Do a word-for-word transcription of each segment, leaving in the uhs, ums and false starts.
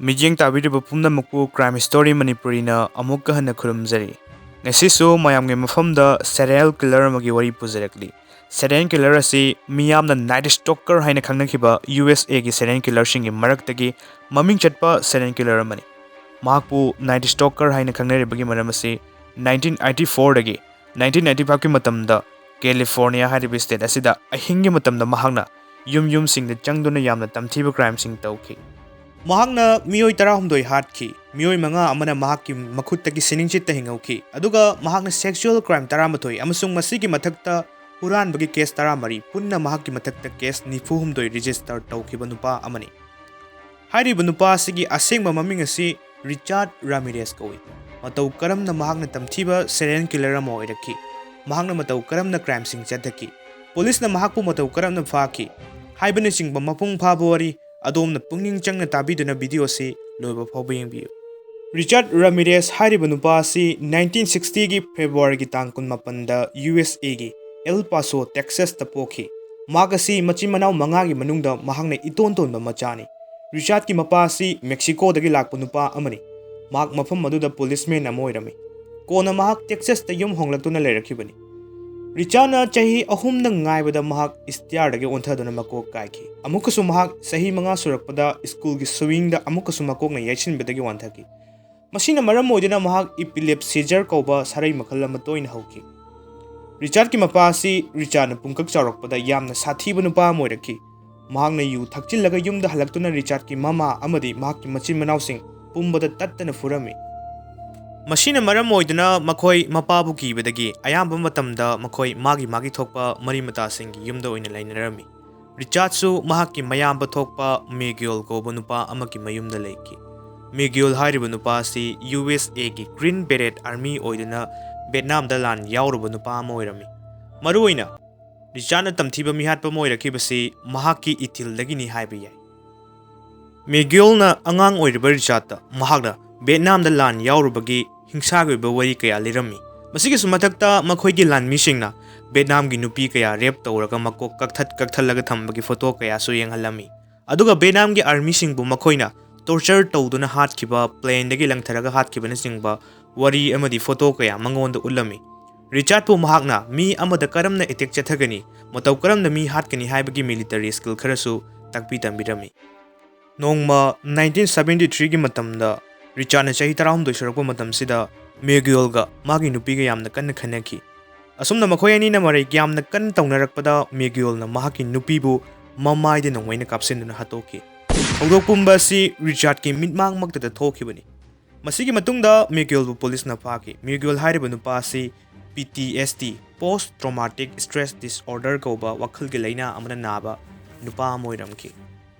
ꯃꯤꯠꯌꯦꯡ ꯇꯥꯕꯤꯔꯤꯕ ꯄꯨꯝꯅꯃꯛꯄꯨ Crime Story ꯃꯅꯤꯄꯨꯔꯤꯅ ꯑꯃꯨꯛꯀ ꯍꯟꯅ ꯈꯨꯔꯨꯝꯖꯔꯤ꯫ ꯉꯁꯤꯁꯨ ꯃꯌꯥꯝꯒꯤ ꯃꯐꯝꯗ serial killer ꯑꯃꯒꯤ ꯋꯥꯔꯤ ꯄꯨꯖꯔꯛꯂꯤ꯫ Serial killer ꯑꯁꯤ ꯃꯤꯌꯥꯝꯅ Night Stalker ꯍꯥꯏꯅ ꯈꯪꯅꯈꯤꯕ U S A ꯒꯤ serial killerꯁꯤꯡꯒꯤ ꯃꯔꯛꯇꯒꯤ ꯃꯃꯤꯡ ꯆꯠꯄ serial killer ꯑꯃꯅꯤ꯫ ꯃꯍꯥꯛꯄꯨ Night Stalker ꯍꯥꯏꯅ ꯈꯪꯅꯔꯤꯕꯒꯤ ꯃꯔꯝ ꯑꯁꯤ nineteen eighty fourꯗꯒꯤ nineteen ninety fiveꯀꯤ ꯃꯇꯝꯗ California ꯍꯥꯏꯔꯤꯕ state ꯑꯁꯤꯗ ꯑꯍꯤꯡꯒꯤ ꯃꯇꯝꯗ ꯃꯍꯥꯛꯅ ꯌꯨꯝ ꯌꯨꯝꯁꯤꯡꯗ ꯆꯪꯗꯨꯅ ꯌꯥꯝꯅ ꯇꯝꯊꯤꯕ crimeꯁꯤꯡ ꯇꯧꯈꯤ꯫ ꯃꯍꯥꯛꯅ ꯃꯤꯑꯣꯏ ꯇꯔꯥꯍꯨꯝꯗꯣꯏ ꯍꯥꯠꯈꯤ, ꯃꯤꯑꯣꯏ ꯃꯉꯥ ꯑꯃꯅ ꯃꯍꯥꯛꯀꯤ ꯃꯈꯨꯠꯇꯒꯤ ꯁꯤꯅꯤꯡꯆꯤꯠꯇ ꯍꯤꯡꯍꯧꯈꯤ, ꯑꯗꯨꯒ ꯃꯍꯥꯛꯅ sexual crime ꯇꯔꯥꯃꯥꯊꯣꯏ ꯑꯃꯁꯨꯡ ꯃꯁꯤꯒꯤ ꯃꯊꯛꯇ ꯍꯨꯔꯥꯟꯕꯒꯤ case ꯇꯔꯥꯃꯔꯤ ꯄꯨꯟꯅ ꯃꯍꯥꯛꯀꯤ ꯃꯊꯛꯇ case ꯅꯤꯐꯨ ꯍꯨꯝꯗꯣꯏ register ꯇꯧꯈꯤꯕ ꯅꯨꯄꯥ ꯑꯃꯅꯤ꯫ ꯍꯥꯏꯔꯤꯕ ꯅꯨꯄꯥ ꯑꯁꯤꯒꯤ ꯑꯁꯦꯡꯕ ꯃꯃꯤꯡ ꯑꯁꯤ Richard Ramirez ꯀꯧꯏ꯫ ꯃꯇꯧ ꯀꯔꯝꯅ ꯃꯍꯥꯛꯅ ꯇꯝꯊꯤꯕ serial killer ꯑꯃ ꯑꯣꯏꯔꯛꯈꯤ, ꯃꯍꯥꯛꯅ ꯃꯇꯧ ꯀꯔꯝꯅ crimeꯁꯤꯡ ꯆꯠꯊꯈꯤ, ꯄꯨꯂꯤꯁꯅ ꯃꯍꯥꯛꯄꯨ ꯃꯇꯧ ꯀꯔꯝꯅ ꯐꯥꯈꯤ ꯍꯥꯏꯕꯅꯆꯤꯡꯕ ꯃꯄꯨꯡ ꯐꯥꯕ ꯋꯥꯔꯤ ꯑꯗꯣꯝꯅ ꯄꯨꯛꯅꯤꯡ ꯆꯪꯅ ꯇꯥꯕꯤꯗꯨꯅ video ꯑꯁꯤ ꯂꯣꯏꯕ ꯐꯥꯎꯕ ꯌꯦꯡꯕꯤꯌꯨ꯫ Richard Ramirez ꯍꯥꯏꯔꯤꯕ ꯅꯨꯄꯥ ꯑꯁꯤ nineteen sixtyꯒꯤ Februaryꯒꯤ ꯇꯥꯡ ꯀꯨꯟꯃꯥꯄꯟꯗ U S Aꯒꯤ El Paso, Texasꯇ ꯄꯣꯛꯈꯤ꯫ ꯃꯍꯥꯛ ꯑꯁꯤ ꯃꯆꯤꯟ ꯃꯅꯥꯎ ꯃꯉꯥꯒꯤ ꯃꯅꯨꯡꯗ ꯃꯍꯥꯛꯅ ꯏꯇꯣꯟ ꯇꯣꯟꯕ ꯃꯆꯥꯅꯤ꯫ Richardꯀꯤ ꯃꯄꯥ ꯑꯁꯤ Mexicoꯗꯒꯤ ꯂꯥꯛꯄ ꯅꯨꯄꯥ ꯑꯃꯅꯤ꯫ ꯃꯍꯥꯛ ꯃꯐꯝ ꯑꯗꯨꯗ policeman ꯑꯃ ꯑꯣꯏꯔꯝꯃꯤ꯫ ꯀꯣꯟꯅ ꯃꯍꯥꯛ Texasꯇ ꯌꯨꯝ ꯍꯣꯡꯂꯛꯇꯨꯅ ꯂꯩꯔꯛꯈꯤꯕꯅꯤ꯫ Richardꯅ ꯆꯍꯤ ꯑꯍꯨꯝꯗ ꯉꯥꯏꯕꯗ ꯃꯍꯥꯛ stairꯗꯒꯤ ꯑꯣꯟꯊꯗꯨꯅ ꯃꯀꯣꯛ ꯀꯥꯏꯈꯤ꯫ ꯑꯃꯨꯛꯀꯁꯨ ꯃꯍꯥꯛ ꯆꯍꯤ ꯃꯉꯥ ꯁꯨꯔꯛꯄꯗ schoolꯒꯤ swingꯗ ꯑꯃꯨꯛꯀꯁꯨ ꯃꯀꯣꯛꯅ ꯌꯩꯁꯤꯟꯕꯗꯒꯤ ꯋꯥꯟꯊꯈꯤ꯫ ꯃꯁꯤꯅ ꯃꯔꯝ ꯑꯣꯏꯗꯨꯅ ꯃꯍꯥꯛ epilepsy seizure ꯀꯧꯕ ꯁꯔꯩ ꯃꯈꯜ ꯑꯃ ꯇꯣꯏꯅ ꯍꯧꯈꯤ꯫ Richardꯀꯤ ꯃꯄꯥ ꯑꯁꯤ Richardꯅ ꯄꯨꯡꯀꯛ ꯆꯥꯎꯔꯛꯄꯗ ꯌꯥꯝꯅ ꯁꯥꯊꯤꯕ ꯅꯨꯄꯥ ꯑꯃ ꯑꯣꯏꯔꯛꯈꯤ꯫ ꯃꯍꯥꯛꯅ ꯌꯨ ꯊꯛꯆꯤꯜꯂꯒ ꯌꯨꯝꯗ ꯍꯜꯂꯛꯇꯨꯅ Richardꯀꯤ ꯃꯃꯥ ꯑꯃꯗꯤ ꯃꯍꯥꯛꯀꯤ ꯃꯆꯤꯟ ꯃꯅꯥꯎꯁꯤꯡ ꯄꯨꯝꯕꯗ ꯇꯠꯇꯅ ꯐꯨꯔꯝꯃꯤ꯫ ꯃꯁꯤꯅ ꯃꯔꯝ ꯑꯣꯏꯗꯨꯅ ꯃꯈꯣꯏ ꯃꯄꯥꯕꯨ ꯀꯤꯕꯗꯒꯤ ꯑꯌꯥꯝꯕ ꯃꯇꯝꯗ ꯃꯈꯣꯏ ꯃꯥꯒꯤ ꯃꯥꯒꯤ ꯊꯣꯛꯄ ꯃꯔꯤ ꯃꯇꯥꯁꯤꯡꯒꯤ ꯌꯨꯝꯗ ꯑꯣꯏꯅ ꯂꯩꯅꯔꯝꯃꯤ꯫ Richardꯁꯨ ꯃꯍꯥꯛꯀꯤ ꯃꯌꯥꯝꯕ ꯊꯣꯛꯄ Miguel ꯀꯧꯕ ꯅꯨꯄꯥ ꯑꯃꯒꯤ ꯃꯌꯨꯝꯗ ꯂꯩꯈꯤ꯫ Miguel ꯍꯥꯏꯔꯤꯕ ꯅꯨꯄꯥ ꯑꯁꯤ U S Aꯒꯤ Green Beret Army ꯑꯣꯏꯗꯨꯅ Vietnamꯗ ꯂꯥꯟ ꯌꯥꯎꯔꯨꯕ ꯅꯨꯄꯥ ꯑꯃ ꯑꯣꯏꯔꯝꯃꯤ꯫ ꯃꯔꯨꯑꯣꯏꯅ Richardꯅ ꯇꯝꯊꯤꯕ ꯃꯤꯍꯥꯠꯄ ꯑꯃ ꯑꯣꯏꯔꯛꯈꯤꯕꯁꯤ ꯃꯍꯥꯛꯀꯤ ꯏꯊꯤꯜꯗꯒꯤꯅꯤ ꯍꯥꯏꯕ ꯌꯥꯏ꯫ Miguelꯅ ꯑꯉꯥꯡ ꯑꯣꯏꯔꯤꯕ Richardꯇ ꯃꯍꯥꯛꯅ Vietnamꯗ ꯂꯥꯟ ꯌꯥꯎꯔꯨꯕꯒꯤ ꯍꯤꯡꯁꯥꯒꯤ ꯑꯣꯏꯕ ꯋꯥꯔꯤ ꯀꯌꯥ ꯂꯤꯔꯝꯃꯤ꯫ ꯃꯁꯤꯒꯤꯁꯨ ꯃꯊꯛꯇ ꯃꯈꯣꯏꯒꯤ ꯂꯥꯟꯃꯤꯁꯤꯡꯅ Vietnamꯒꯤ ꯅꯨꯄꯤ ꯀꯌꯥ rape ꯇꯧꯔꯒ ꯃꯀꯣꯛ ꯀꯛꯊꯠ ꯀꯛꯊꯠꯂꯒ ꯊꯝꯕꯒꯤ photo ꯀꯌꯥꯁꯨ ꯌꯦꯡꯍꯜꯂꯝꯃꯤ꯫ ꯑꯗꯨꯒ Vietnamꯒꯤ armyꯁꯤꯡꯕꯨ ꯃꯈꯣꯏꯅ ꯇꯣꯔꯆꯔ ꯇꯧꯗꯨꯅ ꯍꯥꯠꯈꯤꯕ, ꯄ꯭ꯂꯦꯟꯗꯒꯤ ꯂꯪꯊꯔꯒ ꯍꯥꯠꯈꯤꯕꯅꯆꯤꯡꯕ ꯋꯥꯔꯤ ꯑꯃꯗꯤ ꯐꯣꯇꯣ ꯀꯌꯥ ꯃꯉꯣꯟꯗ ꯎꯠꯂꯝꯃꯤ꯫ ꯔꯤꯆꯥꯔꯗꯄꯨ ꯃꯍꯥꯛꯅ ꯃꯤ ꯑꯃꯗ ꯀꯔꯝꯅ ꯑꯦꯇꯦꯛ ꯆꯠꯊꯒꯅꯤ, ꯃꯇꯧ ꯀꯔꯝꯅ ꯃꯤ ꯍꯥꯠꯀꯅꯤ ꯍꯥꯏꯕꯒꯤ ꯃꯤꯂꯤꯇꯔꯤ ꯁ꯭ꯀꯤꯜ ꯈꯔꯁꯨ ꯇꯥꯛꯄꯤ ꯇꯝꯕꯤꯔꯝꯃꯤ꯫ ꯅꯣꯡꯃ ꯅꯥꯏꯟꯇꯤꯟ ꯁꯕꯦꯟꯇꯤ ꯊ꯭ꯔꯤꯒꯤ ꯃꯇꯝꯗ ꯔꯤꯆꯥꯔꯗꯅ ꯆꯍꯤ ꯇꯔꯥꯍꯨꯝꯗꯣꯏ ꯁꯨꯔꯛꯄ ꯃꯇꯝꯁꯤꯗ ꯃꯦꯒ꯭ꯌꯨꯑꯦꯜꯒ ꯃꯥꯒꯤ ꯅꯨꯄꯤꯒ ꯌꯥꯝꯅ ꯀꯟꯅ ꯈꯟꯅꯈꯤ꯫ ꯑꯁꯨꯝꯅ ꯃꯈꯣꯏ ꯑꯅꯤꯅ ꯃꯔꯩ ꯌꯥꯝꯅ ꯀꯟꯅ ꯇꯧꯅꯔꯛꯄꯗ ꯃꯦꯒ꯭ꯌꯨꯑꯦꯜꯅ ꯃꯍꯥꯛꯀꯤ ꯅꯨꯄꯤꯕꯨ ꯃꯃꯥꯏꯗ ꯅꯣꯡꯃꯩꯅ ꯀꯥꯞꯁꯤꯟꯗꯨꯅ ꯍꯥꯠꯇꯣꯛꯈꯤ꯫ ꯊꯧꯗꯣꯛ ꯄꯨꯝꯕ ꯑꯁꯤ ꯔꯤꯆꯥꯔꯗꯀꯤ ꯃꯤꯠꯃꯥꯡꯃꯛꯇꯗ ꯊꯣꯛꯈꯤꯕꯅꯤ꯫ ꯃꯁꯤꯒꯤ ꯃꯇꯨꯡꯗ ꯃꯦꯒ꯭ꯌꯨꯑꯦꯜꯕꯨ ꯄꯨꯂꯤꯁꯅ ꯐꯥꯈꯤ꯫ ꯃꯦꯒ꯭ꯌꯨꯑꯦꯜ ꯍꯥꯏꯔꯤꯕ ꯅꯨꯄꯥ ꯑꯁꯤ P T S D, Post Traumatic Stress Disorder ꯀꯧꯕ ꯋꯥꯈꯜꯒꯤ ꯂꯥꯏꯅꯥ ꯑꯃꯅ ꯅꯥꯕ ꯅꯨꯄꯥ ꯑꯃ ꯑꯣꯏꯔꯝꯈꯤ꯫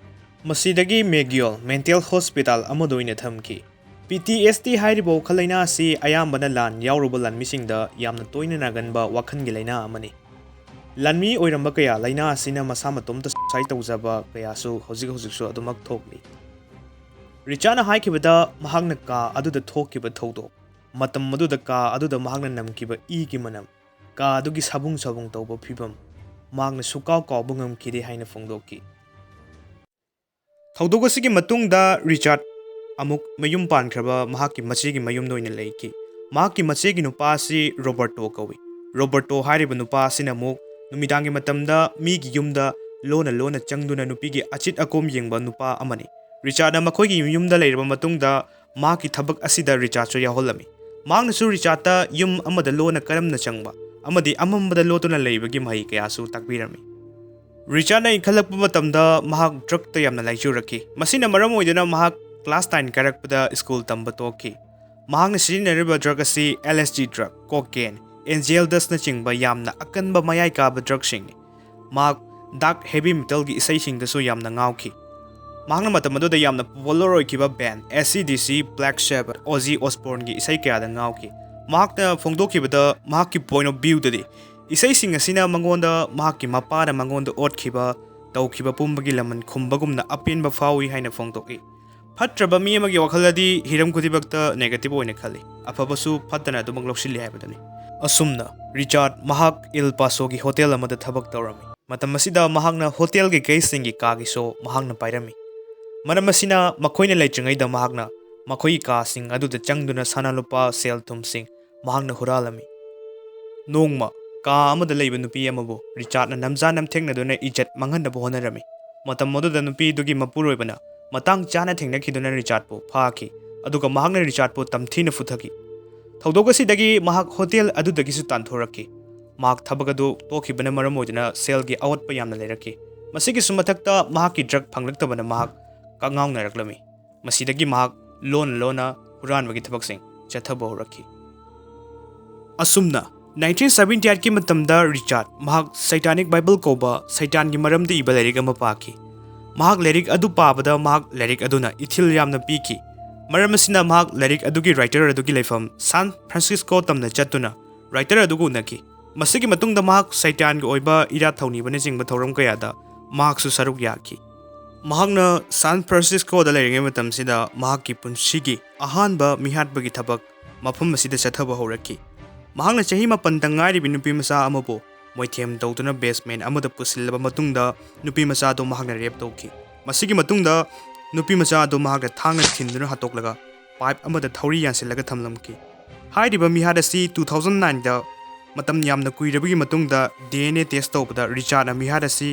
ꯃꯁꯤꯗꯒꯤ ꯃꯦꯒ꯭ꯌꯨꯑꯦꯜ ꯃꯦꯟꯇꯦꯜ ꯍꯣꯁꯄꯤꯇꯥꯜ ꯑꯃꯗ ꯑꯣꯏꯅ ꯊꯝꯈꯤ꯫ P T S D ꯍꯥꯏꯔꯤꯕ ꯋꯥꯈꯜ ꯂꯥꯏꯅꯥ ꯑꯁꯤ ꯑꯌꯥꯝꯕꯅ ꯂꯥꯟ ꯌꯥꯎꯔꯨꯕ ꯂꯥꯟꯃꯤꯁꯤꯡꯗ ꯌꯥꯝꯅ ꯇꯣꯏꯅ ꯅꯥꯒꯟꯕ ꯋꯥꯈꯜꯒꯤ ꯂꯥꯏꯅꯥ ꯑꯃꯅꯤ꯫ ꯂꯥꯟꯃꯤ ꯑꯣꯏꯔꯝꯕ ꯀꯌꯥ ꯂꯥꯏꯅꯥ ꯑꯁꯤꯅ ꯃꯁꯥ ꯃꯇꯣꯝꯇ ꯁꯨꯁꯥꯏꯗ ꯇꯧꯖꯕ ꯀꯌꯥꯁꯨ ꯍꯧꯖꯤꯛ ꯍꯧꯖꯤꯛꯁꯨ ꯑꯗꯨꯃꯛ ꯊꯣꯛꯂꯤ꯫ ꯔꯤꯆꯥꯔꯗꯅ ꯍꯥꯏꯈꯤꯕꯗ, ꯃꯍꯥꯛꯅ ꯀꯥ ꯑꯗꯨꯗ ꯊꯣꯛꯈꯤꯕ ꯊꯧꯗꯣꯛ, ꯃꯇꯝ ꯑꯗꯨꯗ ꯀꯥ ꯑꯗꯨꯗ ꯃꯍꯥꯛꯅ ꯅꯝꯈꯤꯕ ꯏꯒꯤ ꯃꯅꯝ, ꯀꯥ ꯑꯗꯨꯒꯤ ꯁꯥꯕꯨꯡ ꯁꯥꯕꯨꯡ ꯇꯧꯕ ꯐꯤꯕꯝ, ꯃꯍꯥꯛꯅ ꯁꯨꯀꯥꯎ ꯀꯥꯎꯕ ꯉꯝꯈꯤꯗꯦ ꯍꯥꯏꯅ ꯐꯣꯡꯗꯣꯛꯈꯤ꯫ ꯊꯧꯗꯣꯛ ꯑꯁꯤꯒꯤ ꯃꯇꯨꯡꯗ ꯔꯤꯆꯥꯔꯗ ꯑꯃꯨꯛ ꯃꯌꯨꯝ ꯄꯥꯟꯈ꯭ꯔꯕ ꯃꯍꯥꯛꯀꯤ ꯃꯆꯦꯒꯤ ꯃꯌꯨꯝꯗ ꯑꯣꯏꯅ ꯂꯩꯈꯤ꯫ ꯃꯍꯥꯛꯀꯤ ꯃꯆꯦꯒꯤ ꯅꯨꯄꯥ ꯑꯁꯤ ꯔꯣꯕꯔꯇꯣ ꯀꯧꯏ꯫ ꯔꯣꯕꯔꯇꯣ ꯍꯥꯏꯔꯤꯕ ꯅꯨꯄꯥ ꯑꯁꯤꯅ ꯑꯃꯨꯛ ꯅꯨꯃꯤꯗꯥꯡꯒꯤ ꯃꯇꯝꯗ ꯃꯤꯒꯤ ꯌꯨꯝꯗ ꯂꯣꯟꯅ ꯂꯣꯟꯅ ꯆꯪꯗꯨꯅ ꯅꯨꯄꯤꯒꯤ ꯑꯆꯤꯠ ꯑꯀꯣꯝ ꯌꯦꯡꯕ ꯅꯨꯄꯥ ꯑꯃꯅꯤ꯫ ꯔꯤꯆꯥꯔꯗꯅ ꯃꯈꯣꯏꯒꯤ ꯌꯨꯝꯗ ꯂꯩꯔꯕ ꯃꯇꯨꯡꯗ ꯃꯍꯥꯛꯀꯤ ꯊꯕꯛ ꯑꯁꯤꯗ ꯔꯤꯆꯥꯔꯗꯁꯨ ꯌꯥꯎꯍꯜꯂꯝꯃꯤ꯫ ꯃꯍꯥꯛꯅꯁꯨ ꯔꯤꯆꯥꯔꯗꯇ ꯌꯨꯝ ꯑꯃꯗ ꯂꯣꯟꯅ ꯀꯔꯝꯅ ꯆꯪꯕ ꯑꯃꯗꯤ ꯑꯃꯝꯕꯗ ꯂꯣꯠꯇꯨꯅ ꯂꯩꯕꯒꯤ ꯃꯍꯩ ꯀꯌꯥꯁꯨ ꯇꯥꯛꯄꯤꯔꯝꯃꯤ꯫ ꯔꯤꯆꯥꯔꯗꯅ ꯏꯟꯈꯠꯂꯛꯄ ꯃꯇꯝꯗ ꯃꯍꯥꯛ ꯗ꯭ꯔꯒꯇ ꯌꯥꯝꯅ ꯂꯥꯏꯆꯨꯔꯛꯈꯤ꯫ ꯃꯁꯤꯅ ꯃꯔꯝ ꯑꯣꯏꯗꯨꯅ ꯃꯍꯥꯛ ꯀ꯭ꯂꯥꯁ ꯅꯥꯏꯟ ꯀꯥꯔꯛꯄꯗ ꯁ꯭ꯀꯨꯜ ꯇꯝꯕ ꯇꯣꯛꯈꯤ꯫ ꯃꯍꯥꯛꯅ ꯁꯤꯖꯤꯟꯅꯔꯤꯕ ꯗ꯭ꯔꯒ ꯑꯁꯤ L S D drug, cocaine, angel ꯗꯁꯅꯆꯤꯡꯕ ꯌꯥꯝꯅ ꯑꯀꯟꯕ ꯃꯌꯥꯏ ꯀꯥꯕ ꯗ꯭ꯔꯒꯁꯤꯡꯅꯤ꯫ ꯃꯍꯥꯛ ꯗꯥꯔꯛ ꯍꯦꯚꯤ ꯃꯦꯇꯜꯒꯤ ꯏꯁꯩꯁꯤꯡꯗꯁꯨ ꯌꯥꯝꯅ ꯉꯥꯎꯈꯤ꯫ ꯃꯍꯥꯛꯅ ꯃꯇꯝ ꯑꯗꯨꯗ ꯌꯥꯝꯅ ꯄꯣꯄꯨꯂꯔ ꯑꯣꯏꯈꯤꯕ ꯕꯦꯟ A C D C, Black Sabbath, Ozzy Osbourneꯒꯤ ꯏꯁꯩ ꯀꯌꯥꯗ ꯉꯥꯎꯈꯤ꯫ ꯃꯍꯥꯛꯅ ꯐꯣꯡꯗꯣꯛꯈꯤꯕꯗ, ꯃꯍꯥꯛꯀꯤ point of viewꯗꯗꯤ ꯏꯁꯩꯁꯤꯡ ꯑꯁꯤꯅ ꯃꯉꯣꯟꯗ ꯃꯍꯥꯛꯀꯤ ꯃꯄꯥꯅ ꯃꯉꯣꯟꯗ ꯑꯣꯠꯈꯤꯕ, ꯇꯧꯈꯤꯕ ꯄꯨꯝꯕꯒꯤ ꯂꯃꯟ ꯈꯨꯝꯕꯒꯨꯝꯅ ꯑꯄꯦꯟꯕ ꯐꯥꯎꯏ ꯍꯥꯏꯅ ꯐꯣꯡꯗꯣꯛꯏ꯫ ꯐꯠꯇ꯭ꯔꯕ ꯃꯤ ꯑꯃꯒꯤ ꯋꯥꯈꯜꯗꯗꯤ ꯍꯤꯔꯝ ꯈꯨꯗꯤꯡꯃꯛꯇ negative ꯑꯣꯏꯅ ꯈꯜꯂꯤ, ꯑꯐꯕꯁꯨ ꯐꯠꯇꯅ ꯑꯗꯨꯃꯛ ꯂꯧꯁꯤꯜꯂꯤ ꯍꯥꯏꯕꯗꯨꯅꯤ꯫ ꯑꯁꯨꯝꯅ ꯔꯤꯆꯥꯔꯗ ꯃꯍꯥꯛ ꯏꯜ ꯄꯥꯁꯣꯒꯤ ꯍꯣꯇꯦꯜ ꯑꯃꯗ ꯊꯕꯛ ꯇꯧꯔꯝꯃꯤ꯫ ꯃꯇꯝ ꯑꯁꯤꯗ ꯃꯍꯥꯛꯅ ꯍꯣꯇꯦꯜꯒꯤ ꯒꯦꯁꯁꯤꯡꯒꯤ ꯀꯥꯒꯤ ꯁꯣ ꯃꯍꯥꯛꯅ ꯄꯥꯏꯔꯝꯃꯤ꯫ ꯃꯔꯝ ꯑꯁꯤꯅ ꯃꯈꯣꯏꯅ ꯂꯩꯇ꯭ꯔꯤꯉꯩꯗ ꯃꯍꯥꯛꯅ ꯃꯈꯣꯏꯒꯤ ꯀꯥꯁꯤꯡ ꯑꯗꯨꯗ ꯆꯪꯗꯨꯅ ꯁꯅꯥ ꯂꯨꯄꯥ, ꯁꯦꯜ ꯊꯨꯝꯁꯤꯡ ꯃꯍꯥꯛꯅ ꯍꯨꯔꯥꯜꯂꯝꯃꯤ꯫ ꯅꯣꯡꯃ ꯀꯥ ꯑꯃꯗ ꯂꯩꯕ ꯅꯨꯄꯤ ꯑꯃꯕꯨ ꯔꯤꯆꯥꯔꯗꯅ ꯅꯝꯖꯥ ꯅꯝꯊꯦꯡꯅꯗꯨꯅ ꯏꯖꯠ ꯃꯥꯡꯍꯟꯅꯕ ꯍꯣꯠꯅꯔꯝꯃꯤ꯫ ꯃꯇꯝ ꯑꯗꯨꯗ ꯅꯨꯄꯤꯗꯨꯒꯤ ꯃꯄꯨꯔꯣꯏꯕꯅ ꯃꯇꯥꯡ ꯆꯥꯅ ꯊꯦꯡꯅꯈꯤꯗꯨꯅ ꯔꯤꯆꯥꯔꯗꯄꯨ ꯐꯥꯈꯤ, ꯑꯗꯨꯒ ꯃꯍꯥꯛꯅ ꯔꯤꯆꯥꯔꯗꯄꯨ ꯇꯝꯊꯤꯅ ꯐꯨꯊꯈꯤ꯫ ꯊꯧꯗꯣꯛ ꯑꯁꯤꯗꯒꯤ ꯃꯍꯥꯛ ꯍꯣꯇꯦꯜ ꯑꯗꯨꯗꯒꯤꯁꯨ ꯇꯥꯟꯊꯣꯔꯛꯈꯤ꯫ ꯃꯍꯥꯛ ꯊꯕꯛ ꯑꯗꯨ ꯇꯣꯛꯈꯤꯕꯅ ꯃꯔꯝ ꯑꯣꯏꯗꯨꯅ ꯁꯦꯜꯒꯤ ꯑꯋꯥꯠꯄ ꯌꯥꯝꯅ ꯂꯩꯔꯛꯈꯤ꯫ ꯃꯁꯤꯒꯤꯁꯨ ꯃꯊꯛꯇ ꯃꯍꯥꯛꯀꯤ ꯗ꯭ꯔꯒ ꯐꯪꯂꯛꯇꯕꯅ ꯃꯍꯥꯛ ꯀꯛꯉꯥꯎꯅꯔꯛꯂꯝꯃꯤ꯫ ꯃꯁꯤꯗꯒꯤ ꯃꯍꯥꯛ ꯂꯣꯟꯅ ꯂꯣꯟꯅ ꯍꯨꯔꯥꯟꯕꯒꯤ ꯊꯕꯛꯁꯤꯡ ꯆꯠꯊꯕ ꯍꯧꯔꯛꯈꯤ꯫ ꯑꯁꯨꯝꯅ nineteen seventy eight ꯀꯤ ꯃꯇꯝꯗ ꯔꯤꯆꯥꯔꯗ ꯃꯍꯥꯛ Satanic Bible ꯀꯧꯕ ꯁꯩꯇꯥꯟꯒꯤ ꯃꯔꯝꯗ ꯏꯕ ꯂꯥꯏꯔꯤꯛ ꯑꯃ ꯄꯥꯈꯤ꯫ ꯃꯍꯥꯛ ꯂꯥꯏꯔꯤꯛ ꯑꯗꯨ ꯄꯥꯕꯗ ꯃꯍꯥꯛ ꯂꯥꯏꯔꯤꯛ ꯑꯗꯨꯅ ꯏꯊꯤꯜ ꯌꯥꯝꯅ ꯄꯤꯈꯤ꯫ ꯃꯔꯝ ꯑꯁꯤꯅ ꯃꯍꯥꯛ ꯂꯥꯏꯔꯤꯛ ꯑꯗꯨꯒꯤ ꯔꯥꯏꯇꯔ ꯑꯗꯨꯒꯤ ꯂꯩꯐꯝ ꯁꯥꯟ ꯐ꯭ꯔꯥꯟꯁꯤꯁꯀꯣ ꯇꯝꯅ ꯆꯠꯇꯨꯅ ꯔꯥꯏꯇꯔ ꯑꯗꯨꯒ ꯎꯅꯈꯤ꯫ ꯃꯁꯤꯒꯤ ꯃꯇꯨꯡꯗ ꯃꯍꯥꯛ ꯁꯩꯇꯥꯟꯒꯤ ꯑꯣꯏꯕ ꯏꯔꯥꯠ ꯊꯧꯅꯤꯕꯅꯆꯤꯡꯕ ꯊꯧꯔꯝ ꯀꯌꯥꯗ ꯃꯍꯥꯛꯁꯨ ꯁꯔꯨꯛ ꯌꯥꯈꯤ꯫ ꯃꯍꯥꯛꯅ ꯁꯥꯟ ꯐ꯭ꯔꯥꯟꯁꯤꯁꯀꯣꯗ ꯂꯩꯔꯤꯉꯩ ꯃꯇꯝꯁꯤꯗ ꯃꯍꯥꯛꯀꯤ ꯄꯨꯟꯁꯤꯒꯤ ꯑꯍꯥꯟꯕ ꯃꯤꯍꯥꯠꯄꯒꯤ ꯊꯕꯛ ꯃꯐꯝ ꯑꯁꯤꯗ ꯆꯠꯊꯕ ꯍꯧꯔꯛꯈꯤ꯫ ꯃꯍꯥꯛꯅ ꯆꯍꯤ ꯃꯥꯄꯟꯗ ꯉꯥꯏꯔꯤꯕꯤ ꯅꯨꯄꯤ ꯃꯆꯥ ꯑꯃꯕꯨ ꯃꯣꯏꯊꯦꯝ ꯇꯧꯗꯨꯅ ꯕꯦꯁꯃꯦꯟ ꯑꯃꯗ ꯄꯨꯁꯤꯜꯂꯕ ꯃꯇꯨꯡꯗ ꯅꯨꯄꯤ ꯃꯆꯥ ꯑꯗꯨ ꯃꯍꯥꯛꯅ ꯔꯦꯞ ꯇꯧꯈꯤ꯫ ꯃꯁꯤꯒꯤ ꯃꯇꯨꯡꯗ ꯅꯨꯄꯤ ꯃꯆꯥ ꯑꯗꯨ ꯃꯍꯥꯛꯅ ꯊꯥꯡꯅ ꯊꯤꯟꯗꯨꯅ ꯍꯥꯠꯇꯣꯛꯂꯒ ꯄꯥꯏꯞ ꯑꯃꯗ ꯊꯧꯔꯤ ꯌꯥꯟꯁꯤꯜꯂꯒ ꯊꯝꯂꯝꯈꯤ꯫ ꯍꯥꯏꯔꯤꯕ ꯃꯤꯍꯥꯠ ꯑꯁꯤ two thousand nine ꯗ ꯃꯇꯝ ꯌꯥꯝꯅ ꯀꯨꯏꯔꯕꯒꯤ ꯃꯇꯨꯡꯗ D N A test ꯇꯧꯕꯗ ꯔꯤꯆꯥꯔꯗꯅ ꯃꯤꯍꯥꯠ ꯑꯁꯤ,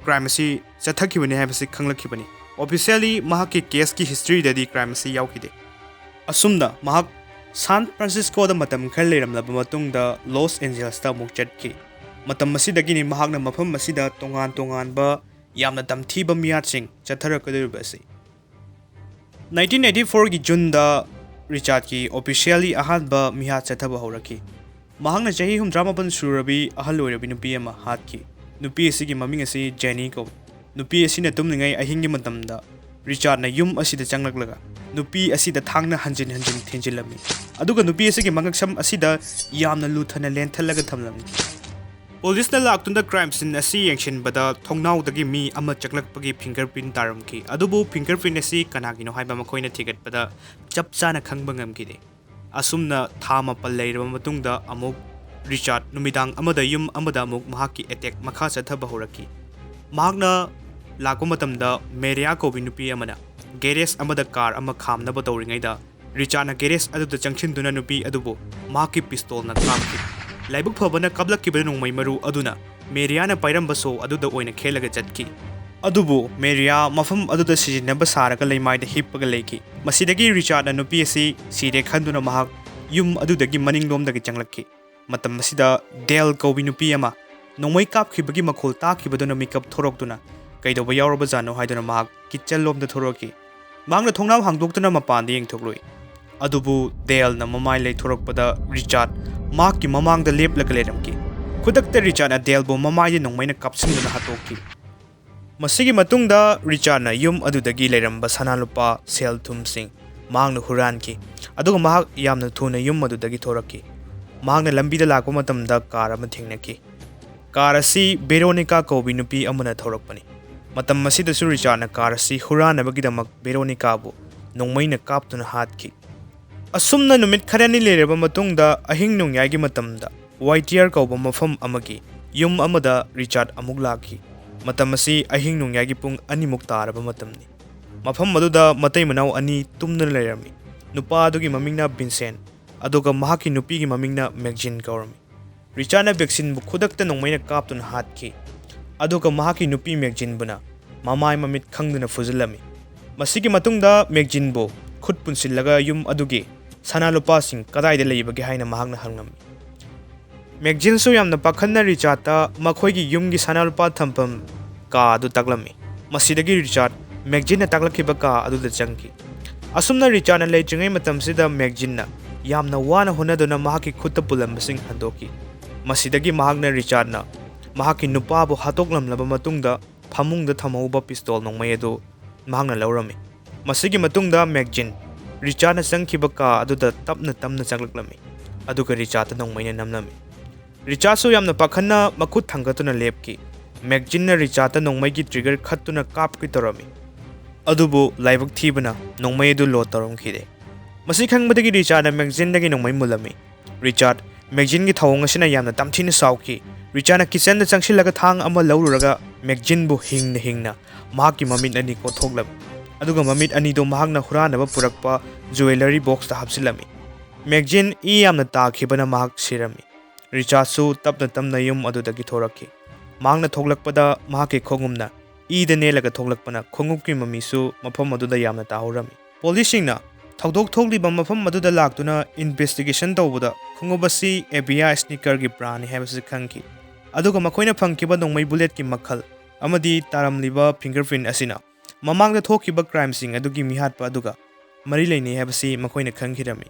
ꯀ꯭ꯔꯥꯏꯝ ꯑꯁꯤ ꯆꯠꯊꯈꯤꯕꯅꯤ ꯍꯥꯏꯕꯁꯤ ꯈꯪꯂꯛꯈꯤꯕꯅꯤ꯫ Officially ꯃꯍꯥꯛꯀꯤ ꯀꯦꯁꯀꯤ ꯍꯤꯁꯇ꯭ꯔꯤꯗꯗꯤ ꯀ꯭ꯔꯥꯏꯝ ꯑꯁꯤ ꯌꯥꯎꯈꯤꯗꯦ꯫ ꯑꯁꯨꯝꯅ ꯃꯍꯥꯛ ꯁꯥꯟ ꯐ꯭ꯔꯥꯟꯁꯤꯁꯀꯣꯗ ꯃꯇꯝ ꯈꯔ ꯂꯩꯔꯝꯂꯕ ꯃꯇꯨꯡꯗ ꯂꯣꯁ ꯑꯦꯟꯖꯦꯂꯁꯇ ꯑꯃꯨꯛ ꯆꯠꯈꯤ꯫ ꯃꯇꯝ ꯑꯁꯤꯗꯒꯤꯅꯤ ꯃꯍꯥꯛꯅ ꯃꯐꯝ ꯑꯁꯤꯗ ꯇꯣꯉꯥꯟ ꯇꯣꯉꯥꯟꯕ ꯌꯥꯝꯅ ꯇꯝꯊꯤꯕ ꯃꯤꯍꯥꯠꯁꯤꯡ ꯆꯠꯊꯔꯛꯀꯗꯧꯔꯤꯕ ꯑꯁꯤ꯫ Nineteen eighty four ꯒꯤ ꯖꯨꯟꯗ ꯔꯤꯆꯥꯔꯗꯀꯤ officially ꯑꯍꯥꯟꯕ ꯃꯤꯍꯥꯠ ꯆꯠꯊꯕ ꯍꯧꯔꯛꯈꯤ꯫ ꯃꯍꯥꯛꯅ ꯆꯍꯤ ꯍꯨꯝꯗ꯭ꯔꯥ ꯃꯥꯄꯟ ꯁꯨꯔꯕꯤ ꯑꯍꯜ ꯑꯣꯏꯔꯕꯤ ꯅꯨꯄꯤ ꯑꯃ ꯍꯥꯠꯈꯤ꯫ ꯅꯨꯄꯤ ꯑꯁꯤꯒꯤ ꯃꯃꯤꯡ ꯑꯁꯤ ꯖꯦꯅꯤ ꯀꯧꯏ꯫ ꯅꯨꯄꯤ ꯑꯁꯤꯅ ꯇꯨꯝꯂꯤꯉꯩ ꯑꯍꯤꯡꯒꯤ ꯃꯇꯝꯗ ꯔꯤꯆꯥꯔꯗꯅ ꯌꯨꯝ ꯑꯁꯤꯗ ꯆꯪꯂꯛꯂꯒ ꯅꯨꯄꯤ ꯑꯁꯤꯗ ꯊꯥꯡꯅ ꯍꯟꯖꯤꯟ ꯍꯟꯖꯤꯟ ꯊꯤꯟꯖꯤꯜꯂꯝꯃꯤ, ꯑꯗꯨꯒ ꯅꯨꯄꯤ ꯑꯁꯤꯒꯤ ꯃꯉꯛꯁꯝ ꯑꯁꯤꯗ ꯌꯥꯝꯅ ꯂꯨꯊꯅ ꯂꯦꯟꯊꯠꯂꯒ ꯊꯝꯂꯝꯃꯤ꯫ ꯄꯨꯂꯤꯁꯅ ꯂꯥꯛꯇꯨꯅ ꯀ꯭ꯔꯥꯏꯝ ꯁꯤꯟ ꯑꯁꯤ ꯌꯦꯡꯁꯤꯟꯕꯗ ꯊꯣꯡꯅꯥꯎꯗꯒꯤ ꯃꯤ ꯑꯃ ꯆꯪꯂꯛꯄꯒꯤ ꯐꯤꯡꯒꯔ ꯄ꯭ꯔꯤꯟ ꯇꯥꯔꯝꯈꯤ, ꯑꯗꯨꯕꯨ ꯐꯤꯡꯒꯔ ꯄ꯭ꯔꯤꯟ ꯑꯁꯤ ꯀꯅꯥꯒꯤꯅꯣ ꯍꯥꯏꯕ ꯃꯈꯣꯏꯅ ꯊꯤꯒꯠꯄꯗ ꯆꯞ ꯆꯥꯅ ꯈꯪꯕ ꯉꯝꯈꯤꯗꯦ꯫ ꯑꯁꯨꯝꯅ ꯊꯥ ꯃꯥꯄꯜ ꯂꯩꯔꯕ ꯃꯇꯨꯡꯗ ꯑꯃꯨꯛ ꯔꯤꯆꯥꯔꯗ ꯅꯨꯃꯤꯗꯥꯡ ꯑꯃꯗ ꯌꯨꯝ ꯑꯃꯗ ꯑꯃꯨꯛ ꯃꯍꯥꯛꯀꯤ ꯑꯦꯇꯦꯛ ꯃꯈꯥ ꯆꯠꯊꯕ ꯍꯧꯔꯛꯈꯤ꯫ ꯃꯍꯥꯛꯅ ꯂꯥꯛꯄ ꯃꯇꯝꯗ ꯃꯦꯔꯤꯌꯥ ꯀꯧꯕꯤ ꯅꯨꯄꯤ ꯑꯃꯅ ꯒꯦꯔꯦꯖ ꯑꯃꯗ ꯀꯥꯔ ꯑꯃ ꯈꯥꯝꯅꯕ ꯇꯧꯔꯤꯉꯩꯗ ꯔꯤꯆꯥꯔꯗꯅ ꯒꯦꯔꯦꯖ ꯑꯗꯨꯗ ꯆꯪꯁꯤꯟꯗꯨꯅ ꯅꯨꯄꯤ ꯑꯗꯨꯕꯨ ꯃꯍꯥꯛꯀꯤ ꯄꯤꯁꯇꯣꯜꯅ ꯀꯥꯞꯈꯤ꯫ ꯂꯥꯏꯕꯛ ꯐꯕꯅ ꯀꯥꯞꯂꯛꯈꯤꯕ ꯅꯣꯡꯃꯩ ꯃꯔꯨ ꯑꯗꯨꯅ ꯃꯦꯔꯤꯌꯥꯅ ꯄꯥꯏꯔꯝꯕ ꯁꯣ ꯑꯗꯨꯗ ꯑꯣꯏꯅ ꯈꯦꯠꯂꯒ ꯆꯠꯈꯤ꯫ ꯑꯗꯨꯕꯨ ꯃꯦꯔꯤꯌꯥ ꯃꯐꯝ ꯑꯗꯨꯗ ꯁꯤꯖꯤꯟꯅꯕ ꯁꯥꯔꯒ ꯂꯩꯃꯥꯏꯗ ꯍꯤꯞꯄꯒ ꯂꯩꯈꯤ꯫ ꯃꯁꯤꯗꯒꯤ ꯔꯤꯆꯥꯔꯗꯅ ꯅꯨꯄꯤ ꯑꯁꯤ ꯁꯤꯔꯦ ꯈꯟꯗꯨꯅ ꯃꯍꯥꯛ ꯌꯨꯝ ꯑꯗꯨꯗꯒꯤ ꯃꯅꯤꯡꯂꯣꯝꯗꯒꯤ ꯆꯪꯂꯛꯈꯤ꯫ ꯃꯇꯝ ꯑꯁꯤꯗ ꯗꯦꯜ ꯀꯧꯕꯤ ꯅꯨꯄꯤ ꯑꯃ ꯅꯣꯡꯃꯩ ꯀꯥꯞꯈꯤꯕꯒꯤ ꯃꯈꯣꯜ ꯇꯥꯈꯤꯕꯗꯨꯅ ꯃꯤꯀꯞ ꯊꯣꯔꯛꯇꯨꯅ ꯀꯩꯗꯧꯕ ꯌꯥꯎꯔꯕꯖꯥꯠꯅꯣ ꯍꯥꯏꯗꯨꯅ ꯃꯍꯥꯛ ꯀꯤꯠꯆꯟ ꯂꯣꯝꯗ ꯊꯣꯔꯛꯈꯤ꯫ ꯃꯍꯥꯛꯅ ꯊꯣꯡꯅꯥꯎ ꯍꯥꯡꯗꯣꯛꯇꯨꯅ ꯃꯄꯥꯟꯗ ꯌꯦꯡꯊꯣꯛꯂꯨꯏ꯫ ꯑꯗꯨꯕꯨ ꯗꯦꯜꯅ ꯃꯃꯥꯏ ꯂꯩꯊꯣꯔꯛꯄꯗ ꯔꯤꯆꯥꯔꯗ ꯃꯍꯥꯛꯀꯤ ꯃꯃꯥꯡꯗ ꯂꯦꯞꯂꯒ ꯂꯩꯔꯝꯈꯤ꯫ ꯈꯨꯗꯛꯇ ꯔꯤꯆꯥꯔꯗꯅ ꯗꯦꯜꯕꯨ ꯃꯃꯥꯏꯗ ꯅꯣꯡꯃꯩꯅ ꯀꯥꯞꯁꯤꯟꯗꯨꯅ ꯍꯥꯠꯇꯣꯛꯈꯤ꯫ ꯃꯁꯤꯒꯤ ꯃꯇꯨꯡꯗ ꯔꯤꯆꯥꯔꯗꯅ ꯌꯨꯝ ꯑꯗꯨꯗꯒꯤ ꯂꯩꯔꯝꯕ ꯁꯅꯥ ꯂꯨꯄꯥ, ꯁꯦꯜ ꯊꯨꯝꯁꯤꯡ ꯃꯍꯥꯛꯅ ꯍꯨꯔꯥꯟꯈꯤ, ꯑꯗꯨꯒ ꯃꯍꯥꯛ ꯌꯥꯝꯅ ꯊꯨꯅ ꯌꯨꯝ ꯑꯗꯨꯗꯒꯤ ꯊꯣꯔꯛꯈꯤ꯫ ꯃꯍꯥꯛꯅ ꯂꯝꯕꯤꯗ ꯂꯥꯛꯄ ꯃꯇꯝꯗ ꯀꯥꯔ ꯑꯃ ꯊꯦꯡꯅꯈꯤ꯫ ꯀꯥꯔ ꯑꯁꯤ ꯕꯦꯔꯣꯅꯤꯀꯥ ꯀꯧꯕꯤ ꯅꯨꯄꯤ ꯑꯃꯅ ꯊꯧꯔꯛꯄꯅꯤ꯫ ꯃꯇꯝ ꯑꯁꯤꯗꯁꯨ ꯔꯤꯆꯥꯔꯗꯅ ꯀꯥꯔ ꯑꯁꯤ ꯍꯨꯔꯥꯟꯅꯕꯒꯤꯗꯃꯛ ꯕꯦꯔꯣꯅꯤꯀꯥꯕꯨ ꯅꯣꯡꯃꯩꯅ ꯀꯥꯞꯇꯨꯅ ꯍꯥꯠꯈꯤ꯫ ꯑꯁꯨꯝꯅ ꯅꯨꯃꯤꯠ ꯈꯔꯅꯤ ꯂꯩꯔꯕ ꯃꯇꯨꯡꯗ, ꯑꯍꯤꯡ ꯅꯣꯡꯌꯥꯏꯒꯤ ꯃꯇꯝꯗ ꯋꯥꯏꯇꯤꯌꯔ ꯀꯧꯕ ꯃꯐꯝ ꯑꯃꯒꯤ ꯌꯨꯝ ꯑꯃꯗ ꯔꯤꯆꯥꯔꯗ ꯑꯃꯨꯛ ꯂꯥꯛꯈꯤ꯫ ꯃꯇꯝ ꯑꯁꯤ ꯑꯍꯤꯡ ꯅꯣꯡꯌꯥꯏꯒꯤ ꯄꯨꯡ ꯑꯅꯤꯃꯨꯛ ꯇꯥꯔꯕ ꯃꯇꯝꯅꯤ꯫ ꯃꯐꯝ ꯑꯗꯨꯗ ꯃꯇꯩ ꯃꯅꯥꯎ ꯑꯅꯤ ꯇꯨꯝꯗꯨꯅ ꯂꯩꯔꯝꯃꯤ꯫ ꯅꯨꯄꯥ ꯑꯗꯨꯒꯤ ꯃꯃꯤꯡꯅ ꯚꯤꯟꯁꯦꯟ, ꯑꯗꯨꯒ ꯃꯍꯥꯛꯀꯤ ꯅꯨꯄꯤꯒꯤ ꯃꯃꯤꯡꯅ ꯃꯦꯛꯖꯤꯟ ꯀꯧꯔꯝꯃꯤ꯫ ꯔꯤꯆꯥꯔꯗꯅ ꯚꯤꯟꯁꯦꯟꯕꯨ ꯈꯨꯗꯛꯇ ꯅꯣꯡꯃꯩꯅ ꯀꯥꯞꯇꯨꯅ ꯍꯥꯠꯈꯤ, ꯑꯗꯨꯒ ꯃꯍꯥꯛꯀꯤ ꯅꯨꯄꯤ ꯃꯦꯛꯖꯤꯟꯕꯨꯅ ꯃꯃꯥꯏ ꯃꯃꯤꯠ ꯈꯪꯗꯅ ꯐꯨꯖꯤꯜꯂꯝꯃꯤ꯫ ꯃꯁꯤꯒꯤ ꯃꯇꯨꯡꯗ ꯃꯦꯛꯖꯤꯟꯕꯨ ꯈꯨꯠ ꯄꯨꯟꯁꯤꯜꯂꯒ ꯌꯨꯝ ꯑꯗꯨꯒꯤ ꯁꯅꯥ ꯂꯨꯄꯥꯁꯤꯡ ꯀꯗꯥꯏꯗ ꯂꯩꯕꯒꯦ ꯍꯥꯏꯅ ꯃꯍꯥꯛꯅ ꯍꯪꯂꯝꯃꯤ꯫ ꯃꯦꯛꯖꯤꯟꯁꯨ ꯌꯥꯝꯅ ꯄꯥꯈꯠꯅ ꯔꯤꯆꯥꯔꯗꯇ ꯃꯈꯣꯏꯒꯤ ꯌꯨꯝꯒꯤ ꯁꯅꯥ ꯂꯨꯄꯥ ꯊꯝꯐꯝ ꯀꯥ ꯑꯗꯨ ꯇꯥꯛꯂꯝꯃꯤ꯫ ꯃꯁꯤꯗꯒꯤ ꯔꯤꯆꯥꯔꯗ ꯃꯦꯛꯖꯤꯟꯅ ꯇꯥꯛꯂꯛꯈꯤꯕ ꯀꯥ ꯑꯗꯨꯗ ꯆꯪꯈꯤ꯫ ꯑꯁꯨꯝꯅ ꯔꯤꯆꯥꯔꯗꯅ ꯂꯩꯇ꯭ꯔꯤꯉꯩ ꯃꯇꯝꯁꯤꯗ ꯃꯦꯛꯖꯤꯟꯅ ꯌꯥꯝꯅ ꯋꯥꯅ ꯍꯣꯠꯅꯗꯨꯅ ꯃꯍꯥꯛꯀꯤ ꯈꯨꯠꯇ ꯄꯨꯜꯂꯝꯕꯁꯤꯡ ꯍꯟꯗꯣꯛꯈꯤ꯫ ꯃꯁꯤꯗꯒꯤ ꯃꯍꯥꯛꯅ ꯔꯤꯆꯥꯔꯗꯅ ꯃꯍꯥꯛꯀꯤ ꯅꯨꯄꯥꯕꯨ ꯍꯥꯠꯇꯣꯛꯂꯝꯂꯕ ꯃꯇꯨꯡꯗ ꯐꯃꯨꯡꯗ ꯊꯝꯍꯧꯕ ꯄꯤꯁꯇꯣꯜ ꯅꯣꯡꯃꯩ ꯑꯗꯨ ꯃꯍꯥꯛꯅ ꯂꯧꯔꯝꯃꯤ꯫ ꯃꯁꯤꯒꯤ ꯃꯇꯨꯡꯗ ꯃꯦꯛꯖꯤꯟ ꯔꯤꯆꯥꯔꯗꯅ ꯆꯪꯈꯤꯕ ꯀꯥ ꯑꯗꯨꯗ ꯇꯞꯅ ꯇꯞꯅ ꯆꯪꯂꯛꯂꯝꯃꯤ, ꯑꯗꯨꯒ ꯔꯤꯆꯥꯔꯗꯇ ꯅꯣꯡꯃꯩꯅ ꯅꯝꯂꯝꯃꯤ꯫ ꯔꯤꯆꯥꯔꯗꯁꯨ ꯌꯥꯝꯅ ꯄꯥꯈꯠꯅ ꯃꯈꯨꯠ ꯊꯥꯡꯒꯠꯇꯨꯅ ꯂꯦꯞꯈꯤ꯫ ꯃꯦꯛꯖꯤꯟꯅ ꯔꯤꯆꯥꯔꯗꯇ ꯅꯣꯡꯃꯩꯒꯤ ꯇ꯭ꯔꯤꯒꯔ ꯈꯠꯇꯨꯅ ꯀꯥꯞꯀꯦ ꯇꯧꯔꯝꯃꯤ, ꯑꯗꯨꯕꯨ ꯂꯥꯏꯕꯛ ꯊꯤꯕꯅ ꯅꯣꯡꯃꯩ ꯑꯗꯨ ꯂꯣꯗ ꯇꯧꯔꯝꯈꯤꯗꯦ꯫ ꯃꯁꯤ ꯈꯪꯕꯗꯒꯤ ꯔꯤꯆꯥꯔꯗꯅ ꯃꯦꯛꯖꯤꯟꯗꯒꯤ ꯅꯣꯡꯃꯩ ꯃꯨꯜꯂꯝꯃꯤ꯫ ꯔꯤꯆꯥꯔꯗ ꯃꯦꯛꯖꯤꯟꯒꯤ ꯊꯧꯑꯣꯡ ꯑꯁꯤꯅ ꯌꯥꯝꯅ ꯇꯝꯊꯤꯅ ꯁꯥꯎꯈꯤ꯫ ꯔꯤꯆꯥꯔꯗꯅ ꯀꯤꯆꯟꯗ ꯆꯪꯁꯤꯜꯂꯒ ꯊꯥꯡ ꯑꯃ ꯂꯧꯔꯨꯔꯒ ꯃꯦꯛꯖꯤꯟꯕꯨ ꯍꯤꯡꯅ ꯍꯤꯡꯅ ꯃꯍꯥꯛꯀꯤ ꯃꯃꯤꯠ ꯑꯅꯤ ꯀꯣꯠꯊꯣꯛꯂꯝꯃꯤ꯫ ꯑꯗꯨꯒ ꯃꯃꯤꯠ ꯑꯅꯤꯗꯨ ꯃꯍꯥꯛꯅ ꯍꯨꯔꯥꯟꯅꯕ ꯄꯨꯔꯛꯄ ꯖꯨꯋꯦꯂꯔꯤ ꯕꯣꯛꯁꯇ ꯍꯥꯞꯆꯤꯜꯂꯝꯃꯤ꯫ ꯃꯦꯛꯖꯤꯟ ꯏ ꯌꯥꯝꯅ ꯇꯥꯈꯤꯕꯅ ꯃꯍꯥꯛ ꯁꯤꯔꯝꯃꯤ꯫ ꯔꯤꯆꯥꯔꯗꯁꯨ ꯇꯞꯅ ꯇꯞꯅ ꯌꯨꯝ ꯑꯗꯨꯗꯒꯤ ꯊꯣꯔꯛꯈꯤ꯫ ꯃꯍꯥꯛꯅ ꯊꯣꯛꯂꯛꯄꯗ ꯃꯍꯥꯛꯀꯤ ꯈꯣꯡꯎꯞꯅ ꯏꯗ ꯅꯦꯜꯂꯒ ꯊꯣꯛꯂꯛꯄꯅ ꯈꯣꯡꯎꯞꯀꯤ ꯃꯃꯤꯁꯨ ꯃꯐꯝ ꯑꯗꯨꯗ ꯌꯥꯝꯅ ꯇꯥꯍꯧꯔꯝꯃꯤ꯫ ꯄꯣꯂꯤꯁꯁꯤꯡꯅ ꯊꯧꯗꯣꯛ ꯊꯣꯛꯂꯤꯕ ꯃꯐꯝ ꯑꯗꯨꯗ ꯂꯥꯛꯇꯨꯅ ꯏꯟꯚꯦꯁꯇꯤꯒꯦꯁꯟ ꯇꯧꯕꯗ ꯈꯣꯡꯎꯞ ꯑꯁꯤ ꯑꯦꯕꯤꯌꯥ ꯁ꯭ꯅꯤꯀꯔꯒꯤ ꯕ꯭ꯔꯥꯟꯅꯤ ꯍꯥꯏꯕꯁꯤ ꯈꯪꯈꯤ꯫ ꯑꯗꯨꯒ ꯃꯈꯣꯏꯅ ꯐꯪꯈꯤꯕ ꯅꯣꯡꯃꯩ ꯕꯨꯂꯦꯠꯀꯤ ꯃꯈꯜ ꯑꯃꯗꯤ ꯇꯥꯔꯝꯂꯤꯕ ꯐꯤꯡꯒꯔꯄ꯭ꯔꯤꯟ ꯑꯁꯤꯅ ꯃꯃꯥꯡꯗ ꯊꯣꯛꯈꯤꯕ ꯀ꯭ꯔꯥꯏꯝꯁꯤꯡ ꯑꯗꯨꯒꯤ ꯃꯤꯍꯥꯠꯄ ꯑꯗꯨꯒ ꯃꯔꯤ ꯂꯩꯅꯩ ꯍꯥꯏꯕꯁꯤ ꯃꯈꯣꯏꯅ ꯈꯪꯈꯤꯔꯝꯃꯤ꯫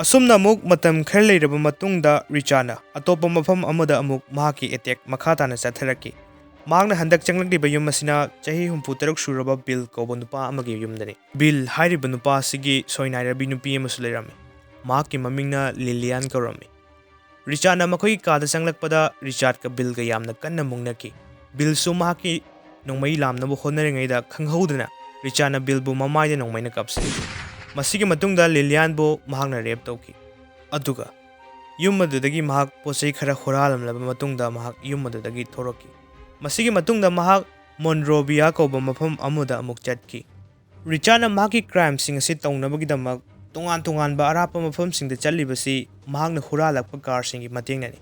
ꯑꯁꯨꯝꯅ ꯑꯃꯨꯛ ꯃꯇꯝ ꯈꯔ ꯂꯩꯔꯕ ꯃꯇꯨꯡꯗ ꯔꯤꯆꯥꯔꯗꯅ ꯑꯇꯣꯞꯄ ꯃꯐꯝ ꯑꯃꯗ ꯑꯃꯨꯛ ꯃꯍꯥꯛꯀꯤ ꯑꯦꯇꯦꯛ ꯃꯈꯥ ꯇꯥꯅ ꯆꯠꯊꯔꯛꯈꯤ꯫ ꯃꯍꯥꯛꯅ ꯍꯟꯗꯛ ꯆꯪꯂꯛꯂꯤꯕ ꯌꯨꯝ ꯑꯁꯤꯅ ꯆꯍꯤ ꯍꯨꯝꯐꯨ ꯇꯔꯨꯛ ꯁꯨꯔꯕ ꯕꯤꯜ ꯀꯧꯕ ꯅꯨꯄꯥ ꯑꯃꯒꯤ ꯌꯨꯝꯗꯅꯤ꯫ ꯕꯤꯜ ꯍꯥꯏꯔꯤꯕ ꯅꯨꯄꯥ ꯑꯁꯤꯒꯤ ꯁꯣꯏꯅꯥꯏꯔꯕꯤ ꯅꯨꯄꯤ ꯑꯃꯁꯨ ꯂꯩꯔꯝꯃꯤ꯫ ꯃꯍꯥꯛꯀꯤ ꯃꯃꯤꯡꯅ ꯂꯤꯂꯤꯌꯥꯟ ꯀꯧꯔꯝꯃꯤ꯫ ꯔꯤꯆꯥꯔꯗꯅ ꯃꯈꯣꯏꯒꯤ ꯀꯥꯗ ꯆꯪꯂꯛꯄꯗ ꯔꯤꯆꯥꯔꯗꯀ ꯕꯤꯜꯒ ꯌꯥꯝꯅ ꯀꯟꯅ ꯃꯨꯛꯅꯈꯤ꯫ ꯕꯤꯜꯁꯨ ꯃꯍꯥꯛꯀꯤ ꯅꯣꯡꯃꯩ ꯂꯥꯝꯅꯕ ꯍꯣꯠꯅꯔꯤꯉꯩꯗ ꯈꯪꯍꯧꯗꯅ ꯔꯤꯆꯥꯔꯗꯅ ꯕꯤꯜꯕꯨ ꯃꯃꯥꯏꯗ ꯅꯣꯡꯃꯩꯅ ꯀꯥꯞꯁꯤꯟꯈꯤ꯫ ꯃꯁꯤꯒꯤ ꯃꯇꯨꯡꯗ ꯂꯤꯂꯤꯌꯥꯟꯕꯨ ꯃꯍꯥꯛꯅ ꯔꯦꯞ ꯇꯧꯈꯤ꯫ ꯑꯗꯨꯒ ꯌꯨꯝ ꯑꯗꯨꯗꯒꯤ ꯃꯍꯥꯛ ꯄꯣꯠ ꯆꯩ ꯈꯔ ꯍꯨꯔꯥꯜꯂꯝꯂꯕ ꯃꯇꯨꯡꯗ ꯃꯍꯥꯛ ꯌꯨꯝ ꯑꯗꯨꯗꯒꯤ ꯊꯣꯔꯛꯈꯤ꯫ ꯃꯁꯤꯒꯤ ꯃꯇꯨꯡꯗ ꯃꯍꯥꯛ ꯃꯣꯟꯔꯣꯕꯤꯌꯥ ꯀꯧꯕ ꯃꯐꯝ ꯑꯃꯗ ꯑꯃꯨꯛ ꯆꯠꯈꯤ꯫ ꯔꯤꯆꯥꯔꯗꯅ ꯃꯍꯥꯛꯀꯤ ꯀ꯭ꯔꯥꯏꯝꯁꯤꯡ ꯑꯁꯤ ꯇꯧꯅꯕꯒꯤꯗꯃꯛ ꯇꯣꯉꯥꯟ ꯇꯣꯉꯥꯟꯕ ꯑꯔꯥꯞꯄ ꯃꯐꯝꯁꯤꯡꯗ ꯆꯠꯂꯤꯕꯁꯤ ꯃꯍꯥꯛꯅ ꯍꯨꯔꯥꯜꯂꯛꯄ ꯀꯥꯔꯁꯤꯡꯒꯤ ꯃꯇꯦꯡꯅꯅꯤ꯫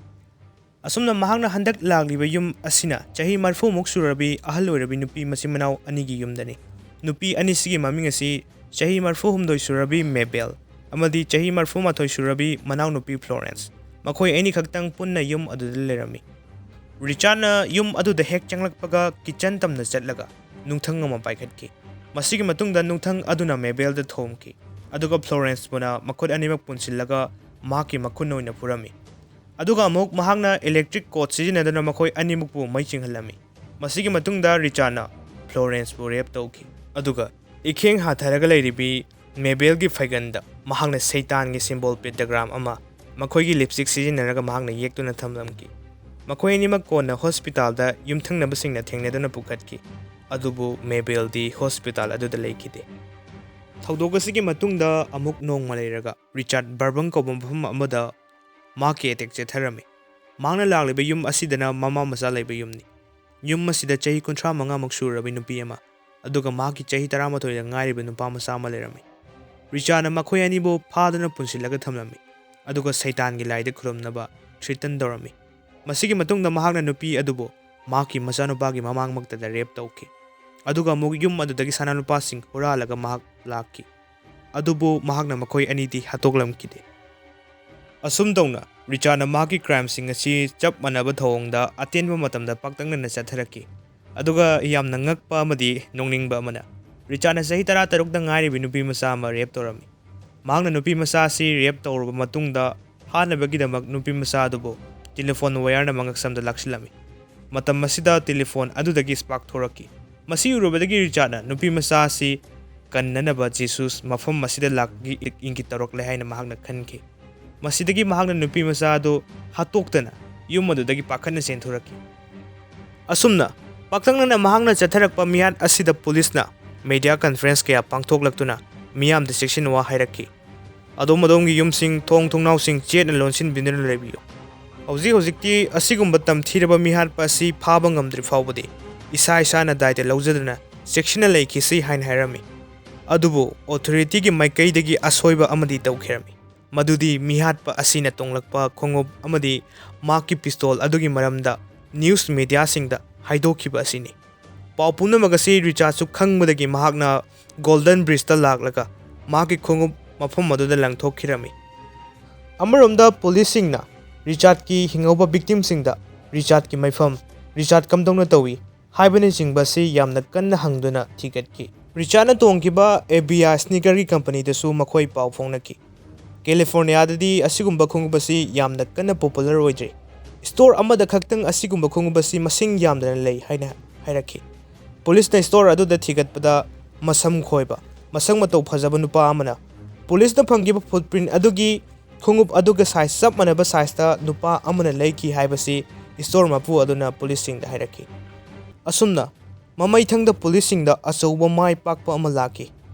ꯑꯁꯨꯝꯅ ꯃꯍꯥꯛꯅ ꯍꯟꯗꯛ ꯂꯥꯛꯂꯤꯕ ꯌꯨꯝ ꯑꯁꯤꯅ ꯆꯍꯤ ꯃꯔꯤꯐꯨꯃꯨꯛ ꯁꯨꯔꯕꯤ ꯑꯍꯜ ꯑꯣꯏꯔꯕꯤ ꯅꯨꯄꯤ ꯃꯆꯤꯟ ꯃꯅꯥꯎ ꯑꯅꯤꯒꯤ ꯌꯨꯝꯗꯅꯤ꯫ ꯅꯨꯄꯤ ꯑꯅꯤꯁꯤꯒꯤ ꯃꯃꯤꯡ ꯑꯁꯤ ꯆꯍꯤ ꯃꯔꯤꯐꯨ ꯍꯨꯝꯗꯣꯏ ꯁꯨꯔꯕꯤ ꯃꯦꯕꯦꯜ ꯑꯃꯗꯤ ꯆꯍꯤ ꯃꯔꯤꯐꯨ ꯃꯥꯊꯣꯏ ꯁꯨꯔꯕꯤ ꯃꯅꯥꯎꯅꯨꯄꯤ ꯐ꯭ꯂꯣꯔꯦꯟꯁ, ꯃꯈꯣꯏ ꯑꯅꯤꯈꯛꯇꯪ ꯄꯨꯟꯅ ꯌꯨꯝ ꯑꯗꯨꯗ ꯂꯩꯔꯝꯃꯤ꯫ ꯔꯤꯆꯥꯔꯗꯅ ꯌꯨꯝ ꯑꯗꯨꯗ ꯍꯦꯛ ꯆꯪꯂꯛꯄꯒ ꯀꯤꯆꯟ ꯇꯝꯅ ꯆꯠꯂꯒ ꯅꯨꯡꯊꯪ ꯑꯃ ꯄꯥꯏꯈꯠꯈꯤ꯫ ꯃꯁꯤꯒꯤ ꯃꯇꯨꯡꯗ ꯅꯨꯡꯊꯪ ꯑꯗꯨꯅ ꯃꯦꯕꯦꯜꯗ ꯊꯣꯝꯈꯤ, ꯑꯗꯨꯒ ꯐ꯭ꯂꯣꯔꯦꯟꯁꯄꯨꯅ ꯃꯈꯨꯠ ꯑꯅꯤꯃꯛ ꯄꯨꯟꯁꯤꯜꯂꯒ ꯃꯍꯥꯛꯀꯤ ꯃꯈꯨꯟ ꯑꯣꯏꯅ ꯐꯨꯔꯝꯃꯤ꯫ ꯑꯗꯨꯒ ꯑꯃꯨꯛ ꯃꯍꯥꯛꯅ ꯏꯂꯦꯛꯇ꯭ꯔꯤꯛ ꯀꯣꯔꯗ ꯁꯤꯖꯤꯟꯅꯗꯨꯅ ꯃꯈꯣꯏ ꯑꯅꯤꯃꯛꯄꯨ ꯃꯩ ꯆꯤꯡꯍꯜꯂꯝꯃꯤ꯫ ꯃꯁꯤꯒꯤ ꯃꯇꯨꯡꯗ ꯔꯤꯆꯥꯔꯗꯅ ꯐ꯭ꯂꯣꯔꯦꯟꯁꯄꯨ ꯔꯦꯞ ꯇꯧꯈꯤ꯫ ꯑꯗꯨꯒ ꯏꯈꯦꯡ ꯍꯥꯊꯔꯒ ꯂꯩꯔꯤꯕꯤ ꯃꯦꯕꯦꯜꯒꯤ ꯐꯩꯒꯟꯗ ꯃꯍꯥꯛꯅ ꯁꯩꯇꯥꯟꯒꯤ ꯁꯤꯝꯕꯣꯜ ꯄꯦꯟꯇꯥꯒ꯭ꯔꯥꯝ ꯑꯃ ꯃꯈꯣꯏꯒꯤ ꯂꯤꯞꯁꯇꯤꯛ ꯁꯤꯖꯤꯟꯅꯔꯒ ꯃꯍꯥꯛꯅ ꯌꯦꯛꯇꯨꯅ ꯊꯝꯂꯝꯈꯤ꯫ ꯃꯈꯣꯏ ꯑꯅꯤꯃꯛ ꯀꯣꯟꯅ ꯍꯣꯁꯄꯤꯇꯥꯜꯗ ꯌꯨꯝꯊꯪꯅꯕꯁꯤꯡꯅ ꯊꯦꯡꯅꯗꯨꯅ ꯄꯨꯈꯠꯈꯤ꯫ ꯑꯗꯨꯕꯨ ꯃꯦꯕꯦꯜꯗꯤ ꯍꯣꯁꯄꯤꯇꯥꯜ ꯑꯗꯨꯗ ꯂꯩꯈꯤꯗꯦ꯫ ꯊꯧꯗꯣꯛ ꯑꯁꯤꯒꯤ ꯃꯇꯨꯡꯗ ꯑꯃꯨꯛ ꯅꯣꯡꯃ ꯂꯩꯔꯒ ꯔꯤꯆꯥꯔꯗ ꯕꯔꯕꯪ ꯀꯧꯕ ꯃꯐꯝ ꯑꯃꯗ ꯃꯍꯥꯛꯀꯤ ꯑꯦꯇꯦꯛ ꯆꯦꯠꯊꯔꯝꯃꯤ꯫ ꯃꯍꯥꯛꯅ ꯂꯥꯛꯂꯤꯕ ꯌꯨꯝ ꯑꯁꯤꯗꯅ ꯃꯃꯥ ꯃꯆꯥ ꯂꯩꯕ ꯌꯨꯝꯅꯤ꯫ ꯌꯨꯝ ꯑꯁꯤꯗ ꯆꯍꯤ ꯀꯨꯟꯊ꯭ꯔꯥ ꯃꯉꯥꯃꯨꯛ ꯁꯨꯔꯕꯤ ꯅꯨꯄꯤ ꯑꯃ, ꯑꯗꯨꯒ ꯃꯍꯥꯛꯀꯤ ꯆꯍꯤ ꯇꯔꯥꯃꯥꯊꯣꯏꯗ ꯉꯥꯏꯔꯤꯕ ꯅꯨꯄꯥ ꯃꯆꯥ ꯑꯃ ꯂꯩꯔꯝꯃꯤ꯫ ꯔꯤꯆꯥꯔꯗꯅ ꯃꯈꯣꯏ ꯑꯅꯤꯕꯨ ꯐꯥꯗꯨꯅ ꯄꯨꯟꯁꯤꯜꯂꯒ ꯊꯝꯂꯝꯃꯤ, ꯑꯗꯨꯒ ꯁꯩꯇꯥꯟꯒꯤ ꯂꯥꯏꯗ ꯈꯨꯔꯨꯝꯅꯕ ꯊ꯭ꯔꯤꯇꯟ ꯇꯧꯔꯝꯃꯤ꯫ ꯃꯁꯤꯒꯤ ꯃꯇꯨꯡꯗ ꯃꯍꯥꯛꯅ ꯅꯨꯄꯤ ꯑꯗꯨꯕꯨ ꯃꯍꯥꯛꯀꯤ ꯃꯆꯥꯅꯨꯄꯥꯒꯤ ꯃꯃꯥꯡꯃꯛꯇꯗ ꯔꯦꯞ ꯇꯧꯈꯤ, ꯑꯗꯨꯒ ꯑꯃꯨꯛ ꯌꯨꯝ ꯑꯗꯨꯗꯒꯤ ꯁꯅꯥ ꯂꯨꯄꯥꯁꯤꯡ ꯍꯨꯔꯥꯜꯂꯒ ꯃꯍꯥꯛ ꯂꯥꯛꯈꯤ꯫ ꯑꯗꯨꯕꯨ ꯃꯍꯥꯛꯅ ꯃꯈꯣꯏ ꯑꯅꯤꯗꯤ ꯍꯥꯠꯇꯣꯛꯂꯝꯈꯤꯗꯦ꯫ ꯑꯁꯨꯝ ꯇꯧꯅ ꯔꯤꯆꯥꯔꯗꯅ ꯃꯍꯥꯛꯀꯤ ꯀ꯭ꯔꯥꯏꯝꯁꯤꯡ ꯑꯁꯤ ꯆꯞ ꯃꯥꯟꯅꯕ ꯊꯧꯑꯣꯡꯗ ꯑꯇꯦꯟꯕ ꯃꯇꯝꯗ ꯄꯥꯛꯇꯛꯅꯅ ꯆꯠꯊꯔꯛꯈꯤ꯫ ꯑꯗꯨꯒ ꯌꯥꯝꯅ ꯉꯛꯄ ꯑꯃꯗꯤ ꯅꯣꯛꯅꯤꯡꯕ ꯑꯃꯅ, ꯔꯤꯆꯥꯔꯗꯅ ꯆꯍꯤ ꯇꯔꯥꯇꯔꯨꯛꯇ ꯉꯥꯏꯔꯤꯕꯤ ꯅꯨꯄꯤ ꯃꯆꯥ ꯑꯃ ꯔꯦꯞ ꯇꯧꯔꯝꯃꯤ꯫ ꯃꯍꯥꯛꯅ ꯅꯨꯄꯤ ꯃꯆꯥ ꯑꯁꯤ ꯔꯦꯞ ꯇꯧꯔꯕ ꯃꯇꯨꯡꯗ ꯐꯥꯅꯕꯒꯤꯗꯃꯛ ꯅꯨꯄꯤ ꯃꯆꯥ ꯑꯗꯨꯕꯨ ꯇꯦꯂꯤꯐꯣꯟ ꯋꯥꯌꯔꯅ ꯃꯉꯛꯁꯝꯗ ꯂꯥꯛꯁꯤꯜꯂꯝꯃꯤ꯫ ꯃꯇꯝ ꯑꯁꯤꯗ ꯇꯦꯂꯤꯐꯣꯟ ꯑꯗꯨꯗꯒꯤ ꯁ꯭ꯄꯥꯔꯛ ꯊꯣꯔꯛꯈꯤ꯫ ꯃꯁꯤ ꯎꯔꯨꯕꯗꯒꯤ ꯔꯤꯆꯥꯔꯗꯅ ꯅꯨꯄꯤ ꯃꯆꯥ ꯑꯁꯤ ꯀꯟꯅꯅꯕ ꯖꯤꯁꯨꯁ ꯃꯐꯝ ꯑꯁꯤꯗ ꯂꯥꯛꯄꯒꯤ ꯏꯪꯒꯤꯠ ꯇꯧꯔꯛꯂꯦ ꯍꯥꯏꯅ ꯃꯍꯥꯛꯅ ꯈꯟꯈꯤ꯫ ꯃꯁꯤꯗꯒꯤ ꯃꯍꯥꯛꯅ ꯅꯨꯄꯤ ꯃꯆꯥ ꯑꯗꯨ ꯍꯥꯠꯇꯣꯛꯇꯅ ꯌꯨꯝ ꯑꯗꯨꯗꯒꯤ ꯄꯥꯈꯠꯅ ꯆꯦꯟꯊꯣꯔꯛꯈꯤ꯫ ꯑꯁꯨꯝꯅ ꯄꯥꯛꯇꯛꯅꯅ ꯃꯍꯥꯛꯅ ꯆꯠꯊꯔꯛꯄ ꯃꯤꯍꯥꯠ ꯑꯁꯤꯗ ꯄꯨꯂꯤꯁꯅ ꯃꯦꯗꯤꯌꯥ ꯀꯟꯐꯔꯦꯟꯁ ꯀꯌꯥ ꯄꯥꯡꯊꯣꯛꯂꯛꯇꯨꯅ ꯃꯤꯌꯥꯝꯗ ꯆꯦꯛꯁꯤꯟꯋꯥ ꯍꯥꯏꯔꯛꯈꯤ꯫ ꯑꯗꯣꯝ ꯑꯗꯣꯝꯒꯤ ꯌꯨꯝꯁꯤꯡ, ꯊꯣꯡ ꯊꯣꯡꯅꯥꯎꯁꯤꯡ ꯆꯦꯠꯅ ꯂꯣꯟꯁꯤꯟꯕꯤꯗꯨꯅ ꯂꯩꯕꯤꯌꯨ꯫ ꯍꯧꯖꯤꯛ ꯍꯧꯖꯤꯛꯇꯤ ꯑꯁꯤꯒꯨꯝꯕ ꯇꯝꯊꯤꯔꯕ ꯃꯤꯍꯥꯠꯄ ꯑꯁꯤ ꯐꯥꯕ ꯉꯝꯗ꯭ꯔꯤ ꯐꯥꯎꯕꯗꯤ ꯏꯁꯥ ꯏꯁꯥꯅ ꯗꯥꯏꯇ ꯂꯧꯖꯗꯨꯅ ꯆꯦꯛꯁꯤꯟꯅ ꯂꯩꯈꯤꯁꯤ ꯍꯥꯏꯅ ꯍꯥꯏꯔꯝꯃꯤ꯫ ꯑꯗꯨꯕꯨ ꯑꯣꯊꯣꯔꯤꯇꯤꯒꯤ ꯃꯥꯏꯀꯩꯗꯒꯤ ꯑꯁꯣꯏꯕ ꯑꯃꯗꯤ ꯇꯧꯈꯤꯔꯝꯃꯤ, ꯃꯗꯨꯗꯤ ꯃꯤꯍꯥꯠꯄ ꯑꯁꯤꯅ ꯇꯣꯡꯂꯛꯄ ꯈꯣꯡꯎꯞ ꯑꯃꯗꯤ ꯃꯍꯥꯛꯀꯤ ꯄꯤꯁꯇꯣꯜ ꯑꯗꯨꯒꯤ ꯃꯔꯝꯗ ꯅ꯭ꯌꯨꯁ ꯃꯦꯗꯤꯌꯥꯁꯤꯡꯗ ꯍꯥꯏꯗꯣꯛꯈꯤꯕ ꯑꯁꯤꯅꯤ꯫ ꯄꯥꯎ ꯄꯨꯝꯅꯃꯛ ꯑꯁꯤ ꯔꯤꯆꯥꯔꯗꯁꯨ ꯈꯪꯕꯗꯒꯤ ꯃꯍꯥꯛꯅ ꯒꯣꯜꯗꯟ ꯕ꯭ꯔꯤꯖꯇ ꯂꯥꯛꯂꯒ ꯃꯍꯥꯛꯀꯤ ꯈꯣꯡꯎꯞ ꯃꯐꯝ ꯑꯗꯨꯗ ꯂꯪꯊꯣꯛꯈꯤꯔꯝꯃꯤ꯫ ꯑꯃꯔꯣꯝꯗ ꯄꯨꯂꯤꯁꯁꯤꯡꯅ ꯔꯤꯆꯥꯔꯗꯀꯤ ꯍꯤꯡꯍꯧꯕ ꯚꯤꯛꯇꯤꯝꯁꯤꯡꯗ ꯔꯤꯆꯥꯔꯗꯀꯤ ꯃꯥꯏꯐꯝ, ꯔꯤꯆꯥꯔꯗ ꯀꯝꯗꯧꯅ ꯇꯧꯏ ꯍꯥꯏꯕꯅꯆꯤꯡꯕ ꯑꯁꯤ ꯌꯥꯝꯅ ꯀꯟꯅ ꯍꯪꯗꯨꯅ ꯊꯤꯒꯠꯈꯤ꯫ ꯔꯤꯆꯥꯔꯗꯅ ꯇꯣꯡꯈꯤꯕ ꯑꯦꯕꯤꯌꯥ ꯁ꯭ꯅꯤꯀꯔꯒꯤ ꯀꯝꯄꯅꯤꯗꯁꯨ ꯃꯈꯣꯏ ꯄꯥꯎ ꯐꯥꯎꯅꯈꯤ꯫ ꯀꯦꯂꯤꯐꯣꯔꯅꯤꯌꯥꯗꯗꯤ ꯑꯁꯤꯒꯨꯝꯕ ꯈꯣꯡꯎꯞ ꯑꯁꯤ ꯌꯥꯝꯅ ꯀꯟꯅ ꯄꯣꯄꯨꯂꯔ ꯑꯣꯏꯗ꯭ꯔꯤ꯫ ꯁ꯭ꯇꯣꯔ ꯑꯃꯗ ꯈꯛꯇꯪ ꯑꯁꯤꯒꯨꯝꯕ ꯈꯣꯡꯎꯞ ꯑꯁꯤ ꯃꯁꯤꯡ ꯌꯥꯝꯗꯅ ꯂꯩ ꯍꯥꯏꯅ ꯍꯥꯏꯔꯛꯈꯤ꯫ ꯄꯨꯂꯤꯁꯅ ꯁ꯭ꯇꯣꯔ ꯑꯗꯨꯗ ꯊꯤꯒꯠꯄꯗ ꯃꯁꯝ ꯈꯣꯏꯕ, ꯃꯁꯛ ꯃꯇꯧ ꯐꯖꯕ ꯅꯨꯄꯥ ꯑꯃꯅ ꯄꯨꯂꯤꯁꯅ ꯐꯪꯈꯤꯕ ꯐꯨꯠꯄ꯭ꯔꯤꯟꯠ ꯑꯗꯨꯒꯤ ꯈꯣꯡꯎꯞ ꯑꯗꯨꯒ ꯁꯥꯏꯖ ꯆꯞ ꯃꯥꯟꯅꯕ ꯁꯥꯏꯖꯇ ꯅꯨꯄꯥ ꯑꯃꯅ ꯂꯩꯈꯤ ꯍꯥꯏꯕꯁꯤ ꯁ꯭ꯇꯣꯔ ꯃꯄꯨ ꯑꯗꯨꯅ ꯄꯨꯂꯤꯁꯁꯤꯡꯗ ꯍꯥꯏꯔꯛꯈꯤ꯫ ꯑꯁꯨꯝꯅ ꯃꯃꯩꯊꯪꯗ ꯄꯨꯂꯤꯁꯁꯤꯡꯗ ꯑꯆꯧꯕ ꯃꯥꯏ ꯄꯥꯛꯄ ꯑꯃ ꯂꯥꯛꯈꯤ,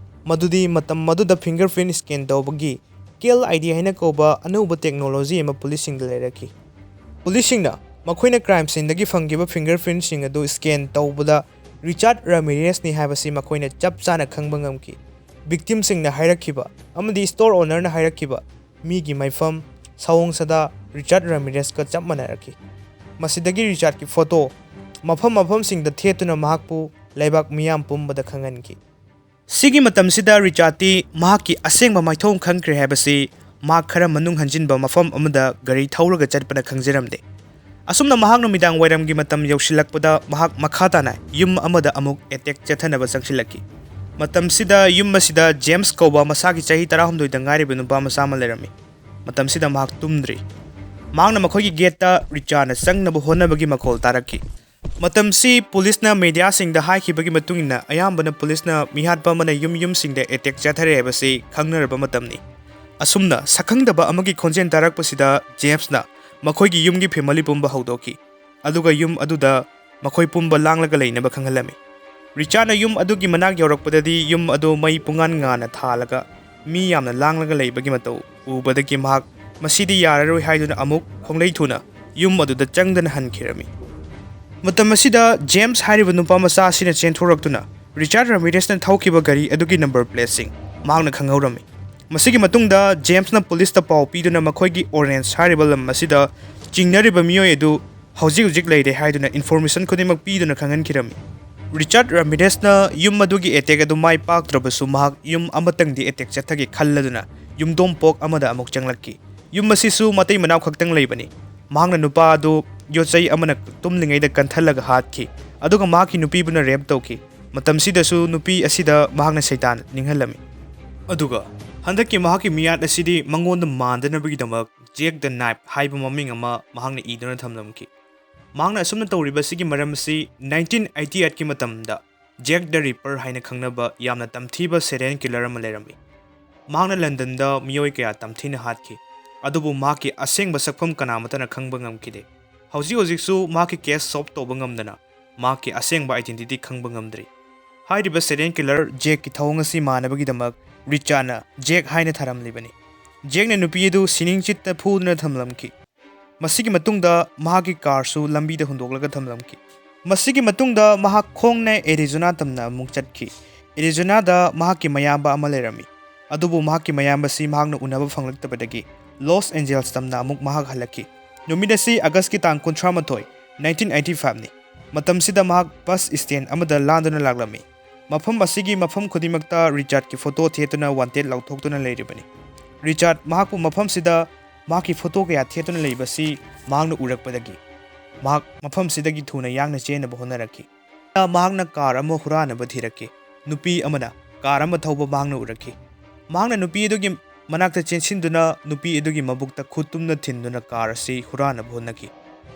ꯃꯗꯨꯗꯤ ꯃꯇꯝ ꯑꯗꯨꯗ ꯐꯤꯡꯒꯔ ꯄ꯭ꯔꯤꯟꯠ ꯁ꯭ꯀꯦꯟ ꯇꯧꯕꯒꯤ ꯀꯦꯜ ꯑꯥꯏ ꯗꯤ ꯍꯥꯏꯅ ꯀꯧꯕ ꯑꯅꯧꯕ ꯇꯦꯛꯅꯣꯂꯣꯖꯤ ꯑꯃ ꯄꯨꯂꯤꯁꯁꯤꯡꯗ ꯂꯩꯔꯛꯈꯤ꯫ ꯄꯨꯂꯤꯁꯁꯤꯡꯅ ꯃꯈꯣꯏꯅ ꯀ꯭ꯔꯥꯏꯝ ꯁꯤꯟꯗꯒꯤ ꯐꯪꯈꯤꯕ ꯐꯤꯡꯒꯔ ꯄ꯭ꯔꯤꯟꯠꯁꯤꯡ ꯑꯗꯨ ꯁ꯭ꯀꯦꯟ ꯇꯧꯕꯗ ꯔꯤꯆꯥꯔꯗ ꯔꯥꯃꯤꯔꯦꯁꯅꯤ ꯍꯥꯏꯕꯁꯤ ꯃꯈꯣꯏꯅ ꯆꯞ ꯆꯥꯅ ꯈꯪꯕ ꯉꯝꯈꯤ꯫ ꯚꯤꯛꯇꯤꯝꯁꯤꯡꯅ ꯍꯥꯏꯔꯛꯈꯤꯕ ꯑꯃꯗꯤ ꯁ꯭ꯇꯣꯔ ꯑꯣꯅꯔꯅ ꯍꯥꯏꯔꯛꯈꯤꯕ ꯃꯤꯒꯤ ꯃꯥꯏꯐꯝ, ꯁꯑꯣꯡ ꯁꯥꯗꯥ ꯔꯤꯆꯥꯔꯗ ꯔꯥꯃꯤꯔꯦꯁꯀ ꯆꯞ ꯃꯥꯟꯅꯔꯛꯈꯤ꯫ ꯃꯁꯤꯗꯒꯤ ꯔꯤꯆꯥꯔꯗꯀꯤ ꯐꯣꯇꯣ ꯃꯐꯝ ꯃꯐꯝꯁꯤꯡꯗ ꯊꯦꯠꯇꯨꯅ ꯃꯍꯥꯛꯄꯨ ꯂꯩꯕꯥꯛ ꯃꯤꯌꯥꯝ ꯄꯨꯝꯕꯗ ꯈꯪꯍꯟꯈꯤ꯫ ꯁꯤꯒꯤ ꯃꯇꯝꯁꯤꯗ ꯔꯤꯆꯥꯔꯗꯇꯤ ꯃꯍꯥꯛꯀꯤ ꯑꯁꯦꯡꯕ ꯃꯥꯏꯊꯣꯡ ꯈꯪꯈ꯭ꯔꯦ ꯍꯥꯏꯕꯁꯤ ꯃꯍꯥꯛ ꯈꯔ ꯃꯅꯨꯡ ꯍꯟꯖꯤꯟꯕ ꯃꯐꯝ ꯑꯃꯗ ꯒꯥꯔꯤ ꯊꯧꯔꯒ ꯆꯠꯄꯅ ꯈꯪꯖꯔꯝꯗꯦ꯫ ꯑꯁꯨꯝꯅ ꯃꯍꯥꯛ ꯅꯨꯃꯤꯗꯥꯡ ꯋꯥꯏꯔꯝꯒꯤ ꯃꯇꯝ ꯌꯧꯁꯤꯜꯂꯛꯄꯗ ꯃꯍꯥꯛ ꯃꯈꯥ ꯇꯥꯅ ꯌꯨꯝ ꯑꯃꯗ ꯑꯃꯨꯛ ꯑꯦꯇꯦꯛ ꯆꯠꯊꯅꯕ ꯆꯪꯁꯤꯜꯂꯛꯈꯤ꯫ ꯃꯇꯝꯁꯤꯗ ꯌꯨꯝ ꯑꯁꯤꯗ ꯖꯦꯝꯁ ꯀꯧꯕ ꯃꯁꯥꯒꯤ ꯆꯍꯤ ꯇꯔꯥꯍꯨꯝꯗꯣꯏꯗ ꯉꯥꯏꯔꯤꯕ ꯅꯨꯄꯥ ꯃꯆꯥ ꯑꯃ ꯂꯩꯔꯝꯃꯤ꯫ ꯃꯇꯝꯁꯤꯗ ꯃꯍꯥꯛ ꯇꯨꯝꯗ꯭ꯔꯤ꯫ ꯃꯍꯥꯛꯅ ꯃꯈꯣꯏꯒꯤ ꯒꯦꯠꯇ ꯔꯤꯆꯥꯔꯗꯅ ꯆꯪꯅꯕ ꯍꯣꯠꯅꯕꯒꯤ ꯃꯈꯣꯜ ꯇꯥꯔꯛꯈꯤ꯫ ꯃꯇꯝꯁꯤ ꯄꯨꯂꯤꯁꯅ ꯃꯦꯗꯤꯌꯥꯁꯤꯡꯗ ꯍꯥꯏꯈꯤꯕꯒꯤ ꯃꯇꯨꯡ ꯏꯟꯅ ꯑꯌꯥꯝꯕꯅ ꯄꯨꯂꯤꯁꯅ ꯃꯤꯍꯥꯠꯄ ꯑꯃꯅ ꯌꯨꯝ ꯌꯨꯝꯁꯤꯡꯗ ꯑꯦꯇꯦꯛ ꯆꯠꯊꯔꯦ ꯍꯥꯏꯕꯁꯤ ꯈꯪꯅꯔꯕ ꯃꯇꯝꯅꯤ꯫ ꯑꯁꯨꯝꯅ ꯁꯛꯈꯪꯗꯕ ꯑꯃꯒꯤ ꯈꯣꯟꯖꯦꯜ ꯇꯥꯔꯛꯄꯁꯤꯗ ꯖꯦꯝꯁꯅ ꯃꯈꯣꯏꯒꯤ ꯌꯨꯝꯒꯤ ꯐꯦꯃꯤꯂꯤ ꯄꯨꯝꯕ ꯍꯧꯗꯣꯛꯈꯤ, ꯑꯗꯨꯒ ꯌꯨꯝ ꯑꯗꯨꯗ ꯃꯈꯣꯏ ꯄꯨꯝꯕ ꯂꯥꯡꯂꯒ ꯂꯩꯅꯕ ꯈꯪꯍꯜꯂꯝꯃꯤ꯫ ꯔꯤꯆꯥꯔꯗꯅ ꯌꯨꯝ ꯑꯗꯨꯒꯤ ꯃꯅꯥꯛ ꯌꯧꯔꯛꯄꯗꯗꯤ ꯌꯨꯝ ꯑꯗꯨ ꯃꯩ ꯄꯨꯡꯉꯥꯟ ꯉꯥꯟꯅ ꯊꯥꯜꯂꯒ ꯃꯤ ꯌꯥꯝꯅ ꯂꯥꯡꯂꯒ ꯂꯩꯕꯒꯤ ꯃꯇꯧ ꯎꯕꯗꯒꯤ ꯃꯍꯥꯛ ꯃꯁꯤꯗꯤ ꯌꯥꯔꯔꯣꯏ ꯍꯥꯏꯗꯨꯅ ꯑꯃꯨꯛ ꯈꯣꯡꯂꯩ ꯊꯨꯅ ꯌꯨꯝ ꯑꯗꯨꯗ ꯆꯪꯗꯅ ꯍꯟꯈꯤꯔꯝꯃꯤ꯫ ꯃꯇꯝ ꯑꯁꯤꯗ ꯖꯦꯝꯁ ꯍꯥꯏꯔꯤꯕ ꯅꯨꯄꯥ ꯃꯆꯥ ꯑꯁꯤꯅ ꯆꯦꯟꯊꯣꯔꯛꯇꯨꯅ ꯔꯤꯆꯥꯔꯗ ꯔꯥꯃꯤꯔꯦꯁꯅ ꯊꯧꯈꯤꯕ ꯒꯥꯔꯤ ꯑꯗꯨꯒꯤ ꯅꯝꯕꯔ ꯄ꯭ꯂꯦꯠꯁꯤꯡ ꯃꯍꯥꯛꯅ ꯈꯪꯍꯧꯔꯝꯃꯤ꯫ ꯃꯁꯤꯒꯤ ꯃꯇꯨꯡꯗ ꯖꯦꯝꯁꯅ ꯄꯨꯂꯤꯁꯇ ꯄꯥꯎ ꯄꯤꯗꯨꯅ ꯃꯈꯣꯏꯒꯤ ꯑꯣꯔꯦꯟꯖ ꯍꯥꯏꯔꯤꯕ ꯂꯝ ꯑꯁꯤꯗ ꯆꯤꯡꯅꯔꯤꯕ ꯃꯤꯑꯣꯏ ꯑꯗꯨ ꯍꯧꯖꯤꯛ ꯍꯧꯖꯤꯛ ꯂꯩꯔꯦ ꯍꯥꯏꯗꯨꯅ ꯏꯟꯐꯣꯔꯃꯦꯁꯟ ꯈꯨꯗꯤꯡꯃꯛ ꯄꯤꯗꯨꯅ ꯈꯪꯍꯟꯈꯤꯔꯝꯃꯤ꯫ ꯔꯤꯆꯥꯔꯗ ꯔꯥꯃꯤꯔꯦꯁꯅ ꯌꯨꯝ ꯑꯗꯨꯒꯤ ꯑꯦꯇꯦꯛ ꯑꯗꯨ ꯃꯥꯏ ꯄꯥꯛꯇ꯭ꯔꯕꯁꯨ ꯃꯍꯥꯛ ꯌꯨꯝ ꯑꯃꯇꯪꯗꯤ ꯑꯦꯇꯦꯛ ꯆꯠꯊꯒꯦ ꯈꯜꯂꯗꯨꯅ ꯌꯨꯝꯗꯣꯡ ꯄꯣꯛ ꯑꯃꯗ ꯑꯃꯨꯛ ꯆꯪꯂꯛꯈꯤ꯫ ꯌꯨꯝ ꯑꯁꯤꯁꯨ ꯃꯇꯩ ꯃꯅꯥꯎ ꯈꯛꯇꯪ ꯂꯩꯕꯅꯤ꯫ ꯃꯍꯥꯛꯅ ꯅꯨꯄꯥ ꯑꯗꯨ ꯌꯣꯠꯆꯩ ꯑꯃꯅ ꯇꯨꯝꯂꯤꯉꯩꯗ ꯀꯟꯊꯜꯂꯒ ꯍꯥꯠꯈꯤ, ꯑꯗꯨꯒ ꯃꯍꯥꯛꯀꯤ ꯅꯨꯄꯤꯕꯨꯅ ꯔꯦꯞ ꯇꯧꯈꯤ꯫ ꯃꯇꯝꯁꯤꯗꯁꯨ ꯅꯨꯄꯤ ꯑꯁꯤꯗ ꯃꯍꯥꯛꯅ ꯁꯩꯇꯥꯟ ꯅꯤꯡꯍꯜꯂꯝꯃꯤ꯫ ꯑꯗꯨꯒ ꯍꯟꯗꯛꯀꯤ ꯃꯍꯥꯛꯀꯤ ꯃꯤꯌꯥꯠ ꯑꯁꯤꯗꯤ ꯃꯉꯣꯟꯗ ꯃꯥꯟꯗꯅꯕꯒꯤꯗꯃꯛ ꯖꯦꯛ ꯗ ꯅꯥꯏꯞ ꯍꯥꯏꯕ ꯃꯃꯤꯡ ꯑꯃ ꯃꯍꯥꯛꯅ ꯏꯗꯨꯅ ꯊꯝꯂꯝꯈꯤ꯫ ꯃꯍꯥꯛꯅ ꯑꯁꯨꯝꯅ ꯇꯧꯔꯤꯕ ꯑꯁꯤꯒꯤ ꯃꯔꯝ ꯑꯁꯤ ꯅꯥꯏꯟꯇꯤꯟ ꯑꯩꯠꯇꯤ ꯑꯩꯠꯀꯤ ꯃꯇꯝꯗ ꯖꯦꯛ ꯗ ꯔꯤꯄꯔ ꯍꯥꯏꯅ ꯈꯪꯅꯕ ꯌꯥꯝꯅ ꯇꯝꯊꯤꯕ ꯁꯦꯔꯤꯌꯦꯜ ꯀꯤꯂꯔ ꯑꯃ ꯂꯩꯔꯝꯃꯤ꯫ ꯃꯍꯥꯛꯅ ꯂꯟꯗꯟꯗ ꯃꯤꯑꯣꯏ ꯀꯌꯥ ꯇꯝꯊꯤꯅ ꯍꯥꯠꯈꯤ, ꯑꯗꯨꯕꯨ ꯃꯍꯥꯛꯀꯤ ꯑꯁꯦꯡꯕ ꯁꯛꯐꯝ ꯀꯅꯥꯃꯠꯇꯅ ꯈꯪꯕ ꯉꯝꯈꯤꯗꯦ꯫ ꯍꯧꯖꯤꯛ ꯍꯧꯖꯤꯛꯁꯨ ꯃꯍꯥꯛꯀꯤ ꯀꯦꯁ ꯁꯣꯜꯕ ꯇꯧꯕ ꯉꯝꯗꯅ ꯃꯍꯥꯛꯀꯤ ꯑꯁꯦꯡꯕ ꯑꯥꯏꯗꯦꯟꯇꯤꯇꯤ ꯈꯪꯕ ꯉꯝꯗ꯭ꯔꯤ꯫ ꯍꯥꯏꯔꯤꯕ ꯁꯦꯔꯤꯌꯦꯜ ꯀꯤꯂꯔ ꯖꯦꯛꯀꯤ ꯊꯧꯑꯣꯡ ꯑꯁꯤ ꯃꯥꯟꯅꯕꯒꯤꯗꯃꯛ ꯔꯤꯆꯥꯔꯗꯅ ꯖꯦꯛ ꯍꯥꯏꯅ ꯊꯥꯔꯝꯂꯤꯕꯅꯤ꯫ ꯖꯦꯛꯅ ꯅꯨꯄꯤ ꯑꯗꯨ ꯁꯤꯅꯤꯡꯆꯤꯠꯇ ꯐꯨꯗꯨꯅ ꯊꯝꯂꯝꯈꯤ꯫ ꯃꯁꯤꯒꯤ ꯃꯇꯨꯡꯗ ꯃꯍꯥꯛꯀꯤ ꯀꯥꯔꯁꯨ ꯂꯝꯕꯤꯗ ꯍꯨꯟꯗꯣꯛꯂꯒ ꯊꯝꯂꯝꯈꯤ꯫ ꯃꯁꯤꯒꯤ ꯃꯇꯨꯡꯗ ꯃꯍꯥꯛ ꯈꯣꯡꯅ ꯑꯦꯔꯤꯖꯣꯅꯥ ꯇꯝꯅ ꯑꯃꯨꯛ ꯆꯠꯈꯤ꯫ ꯑꯦꯔꯤꯖꯣꯅꯥꯗ ꯃꯍꯥꯛꯀꯤ ꯃꯌꯥꯝꯕ ꯑꯃ ꯂꯩꯔꯝꯃꯤ, ꯑꯗꯨꯕꯨ ꯃꯍꯥꯛꯀꯤ ꯃꯌꯥꯝꯕꯁꯤ ꯃꯍꯥꯛꯅ ꯎꯅꯕ ꯐꯪꯂꯛꯇꯕꯗꯒꯤ ꯂꯣꯁ ꯑꯦꯟꯖꯦꯜꯁ ꯇꯝꯅ ꯑꯃꯨꯛ ꯃꯍꯥꯛ ꯍꯜꯂꯛꯈꯤ꯫ ꯅꯨꯃꯤꯠ ꯑꯁꯤ ꯑꯥꯒꯁꯀꯤ ꯇꯥꯡ ꯀꯨꯟꯊ꯭ꯔꯥ ꯃꯥꯊꯣꯏ, ꯅꯥꯏꯟꯇꯤꯟ ꯑꯩꯠꯇꯤ ꯐꯥꯏꯚꯅꯤ꯫ ꯃꯇꯝꯁꯤꯗ ꯃꯍꯥꯛ ꯕꯁ ꯁ꯭ꯇꯦꯟ ꯑꯃꯗ ꯂꯥꯟꯗꯨꯅ ꯂꯥꯛꯂꯝꯃꯤ꯫ ꯃꯐꯝ ꯑꯁꯤꯒꯤ ꯃꯐꯝ ꯈꯨꯗꯤꯡꯃꯛꯇ ꯔꯤꯆꯥꯔꯗꯀꯤ ꯐꯣꯇꯣ ꯊꯦꯠꯇꯨꯅ ꯋꯥꯟꯇꯦꯗ ꯂꯥꯎꯊꯣꯛꯇꯨꯅ ꯂꯩꯔꯤꯕꯅꯤ꯫ ꯔꯤꯆꯥꯔꯗ ꯃꯍꯥꯛꯄꯨ ꯃꯐꯝꯁꯤꯗ ꯃꯍꯥꯛꯀꯤ ꯐꯣꯇꯣ ꯀꯌꯥ ꯊꯦꯠꯇꯨꯅ ꯂꯩꯕꯁꯤ ꯃꯍꯥꯛꯅ ꯎꯔꯛꯄꯗꯒꯤ ꯃꯍꯥꯛ ꯃꯐꯝꯁꯤꯗꯒꯤ ꯊꯨꯅ ꯌꯥꯡꯅ ꯆꯦꯟꯅꯕ ꯍꯣꯠꯅꯔꯛꯈꯤ꯫ ꯃꯍꯥꯛꯅ ꯀꯥꯔ ꯑꯃ ꯍꯨꯔꯥꯟꯅꯕ ꯊꯤꯔꯛꯈꯤ꯫ ꯅꯨꯄꯤ ꯑꯃꯅ ꯀꯥꯔ ꯑꯃ ꯊꯧꯕ ꯃꯍꯥꯛꯅ ꯎꯔꯛꯈꯤ꯫ ꯃꯍꯥꯛꯅ ꯅꯨꯄꯤ ꯑꯗꯨꯒꯤ ꯃꯅꯥꯛꯇ ꯆꯦꯟꯁꯤꯟꯗꯨꯅ ꯅꯨꯄꯤ ꯑꯗꯨꯒꯤ ꯃꯕꯨꯛꯇ ꯈꯨꯠ ꯇꯨꯝꯅ ꯊꯤꯟꯗꯨꯅ ꯀꯥꯔ ꯑꯁꯤ ꯍꯨꯔꯥꯟꯅꯕ ꯍꯣꯠꯅꯈꯤ꯫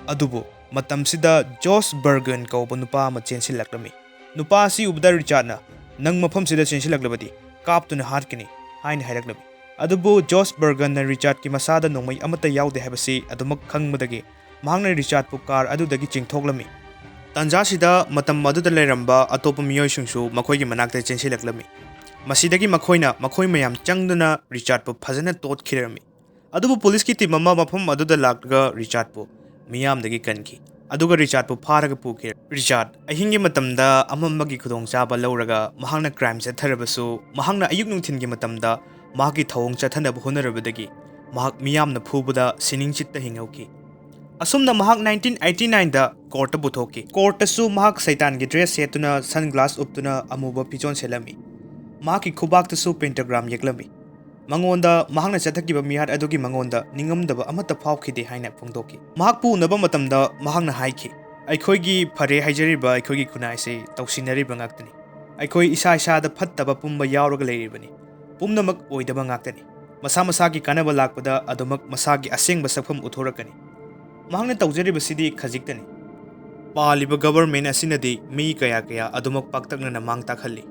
ꯑꯗꯨꯕꯨ ꯃꯇꯝꯁꯤꯗ ꯖꯣꯁ ꯕꯔꯒꯟ ꯀꯧꯕ ꯅꯨꯄꯥ ꯑꯃ ꯆꯦꯟꯁꯤꯜꯂꯛꯂꯝꯃꯤ꯫ ꯅꯨꯄꯥ ꯑꯁꯤ ꯎꯕꯗ ꯔꯤꯆꯥꯔꯗꯅ, "ꯅꯪ ꯃꯐꯝꯁꯤꯗ ꯆꯦꯟꯁꯤꯜꯂꯛꯂꯕꯗꯤ ꯀꯥꯞꯇꯨꯅ ꯍꯥꯠꯀꯅꯤ" ꯍꯥꯏꯅ ꯍꯥꯏꯔꯛꯂꯝꯃꯤ꯫ ꯑꯗꯨꯕꯨ ꯖꯣꯁ ꯕꯔꯒꯟꯅ ꯔꯤꯆꯥꯔꯗꯀꯤ ꯃꯁꯥꯗ ꯅꯣꯡꯃꯩ ꯑꯃꯠꯇ ꯌꯥꯎꯗꯦ ꯍꯥꯏꯕꯁꯤ ꯑꯗꯨꯃꯛ ꯈꯪꯕꯗꯒꯤ ꯃꯍꯥꯛꯅ ꯔꯤꯆꯥꯔꯗꯄꯨ ꯀꯥꯔ ꯑꯗꯨꯗꯒꯤ ꯆꯤꯡꯊꯣꯛꯂꯝꯃꯤ꯫ ꯇꯥꯟꯖꯥꯁꯤꯗ ꯃꯇꯝ ꯑꯗꯨꯗ ꯂꯩꯔꯝꯕ ꯑꯇꯣꯞꯄ ꯃꯤꯑꯣꯏꯁꯤꯡꯁꯨ ꯃꯈꯣꯏꯒꯤ ꯃꯅꯥꯛꯇ ꯆꯦꯟꯁꯤꯜꯂꯛꯂꯝꯃꯤ꯫ ꯃꯁꯤꯗꯒꯤ ꯃꯈꯣꯏꯅ ꯃꯈꯣꯏ ꯃꯌꯥꯝ ꯆꯪꯗꯨꯅ ꯔꯤꯆꯥꯔꯗꯄꯨ ꯐꯖꯅ ꯇꯣꯠꯈꯤꯔꯝꯃꯤ꯫ ꯑꯗꯨꯕꯨ ꯄꯨꯂꯤꯁꯀꯤ ꯇꯤꯝ ꯑꯃ ꯃꯐꯝ ꯑꯗꯨꯗ ꯂꯥꯛꯂꯒ ꯔꯤꯆꯥꯔꯗꯄꯨ ꯃꯤꯌꯥꯝꯗꯒꯤ ꯀꯟꯈꯤ꯫ ꯑꯗꯨꯒ ꯔꯤꯆꯥꯔꯗꯄꯨ ꯐꯥꯔꯒ ꯄꯨꯈꯤ꯫ ꯔꯤꯆꯥꯔꯗ ꯑꯍꯤꯡꯒꯤ ꯃꯇꯝꯗ ꯑꯃꯝꯕꯒꯤ ꯈꯨꯗꯣꯡꯆꯥꯕ ꯂꯧꯔꯒ ꯃꯍꯥꯛꯅ ꯀ꯭ꯔꯥꯏꯝ ꯆꯠꯊꯔꯕꯁꯨ, ꯃꯍꯥꯛꯅ ꯑꯌꯨꯛ ꯅꯨꯡꯊꯤꯟꯒꯤ ꯃꯇꯝꯗ ꯃꯍꯥꯛꯀꯤ ꯊꯧꯑꯣꯡ ꯆꯠꯊꯅꯕ ꯍꯣꯠꯅꯔꯨꯕꯗꯒꯤ ꯃꯍꯥꯛ ꯃꯤꯌꯥꯝꯅ ꯐꯨꯕꯗ ꯁꯤꯅꯤꯡꯆꯤꯠꯇ ꯍꯤꯡꯍꯧꯈꯤ꯫ ꯑꯁꯨꯝꯅ ꯃꯍꯥꯛ ꯅꯥꯏꯟꯇꯤꯟ ꯑꯩꯠꯇꯤ ꯅꯥꯏꯟꯗ ꯀꯣꯔꯠꯇ ꯄꯨꯊꯣꯛꯈꯤ꯫ ꯀꯣꯔꯠꯇꯁꯨ ꯃꯍꯥꯛ ꯁꯩꯇꯥꯟꯒꯤ ꯗ꯭ꯔꯦꯁ ꯁꯦꯠꯇꯨꯅ, ꯁꯟ ꯒ꯭ꯂꯥꯁ ꯎꯞꯇꯨꯅ, ꯑꯃꯨꯕ ꯐꯤꯖꯣꯜ ꯁꯦꯠꯂꯝꯃꯤ꯫ ꯃꯍꯥꯛꯀꯤ ꯈꯨꯕꯥꯛꯇꯁꯨ ꯄꯦꯟꯇꯥꯒ꯭ꯔꯥꯝ ꯌꯦꯛꯂꯝꯃꯤ꯫ ꯃꯉꯣꯟꯗ ꯃꯍꯥꯛꯅ ꯆꯠꯊꯈꯤꯕ ꯃꯤꯍꯥꯠ ꯑꯗꯨꯒꯤ ꯃꯉꯣꯟꯗ ꯅꯤꯡꯉꯝꯗꯕ ꯑꯃꯠꯇ ꯐꯥꯎꯈꯤꯗꯦ ꯍꯥꯏꯅ ꯐꯣꯡꯗꯣꯛꯈꯤ꯫ ꯃꯍꯥꯛꯄꯨ ꯎꯅꯕ ꯃꯇꯝꯗ ꯃꯍꯥꯛꯅ ꯍꯥꯏꯈꯤ, "ꯑꯩꯈꯣꯏꯒꯤ ꯐꯔꯦ ꯍꯥꯏꯖꯔꯤꯕ ꯑꯩꯈꯣꯏꯒꯤ ꯈꯨꯟꯅꯥꯏꯁꯤ ꯇꯧꯁꯤꯟꯅꯔꯤꯕ ꯉꯥꯛꯇꯅꯤ꯫ ꯑꯩꯈꯣꯏ ꯏꯁꯥ ꯏꯁꯥꯗ ꯐꯠꯇꯕ ꯄꯨꯝꯕ ꯌꯥꯎꯔꯒ ꯂꯩꯔꯤꯕꯅꯤ꯫ ꯄꯨꯝꯅꯃꯛ ꯑꯣꯏꯗꯕ ꯉꯥꯛꯇꯅꯤ꯫ ꯃꯁꯥ ꯃꯁꯥꯒꯤ ꯀꯥꯟꯅꯕ ꯂꯥꯛꯄꯗ ꯑꯗꯨꯃꯛ ꯃꯁꯥꯒꯤ ꯑꯁꯦꯡꯕ ꯁꯛꯐꯝ ꯎꯠꯊꯣꯔꯛꯀꯅꯤ꯫ ꯃꯍꯥꯛꯅ ꯇꯧꯖꯔꯤꯕꯁꯤꯗꯤ ꯈꯖꯤꯛꯇꯅꯤ꯫ ꯄꯥꯜꯂꯤꯕ ꯒꯚꯔꯟꯃꯦꯟꯠ ꯑꯁꯤꯅꯗꯤ ꯃꯤ ꯀꯌꯥ ꯀꯌꯥ ꯑꯗꯨꯃꯛ ꯄꯥꯛꯇꯛꯅꯅ ꯃꯥꯡ ꯇꯥꯛꯍꯜꯂꯤ"꯫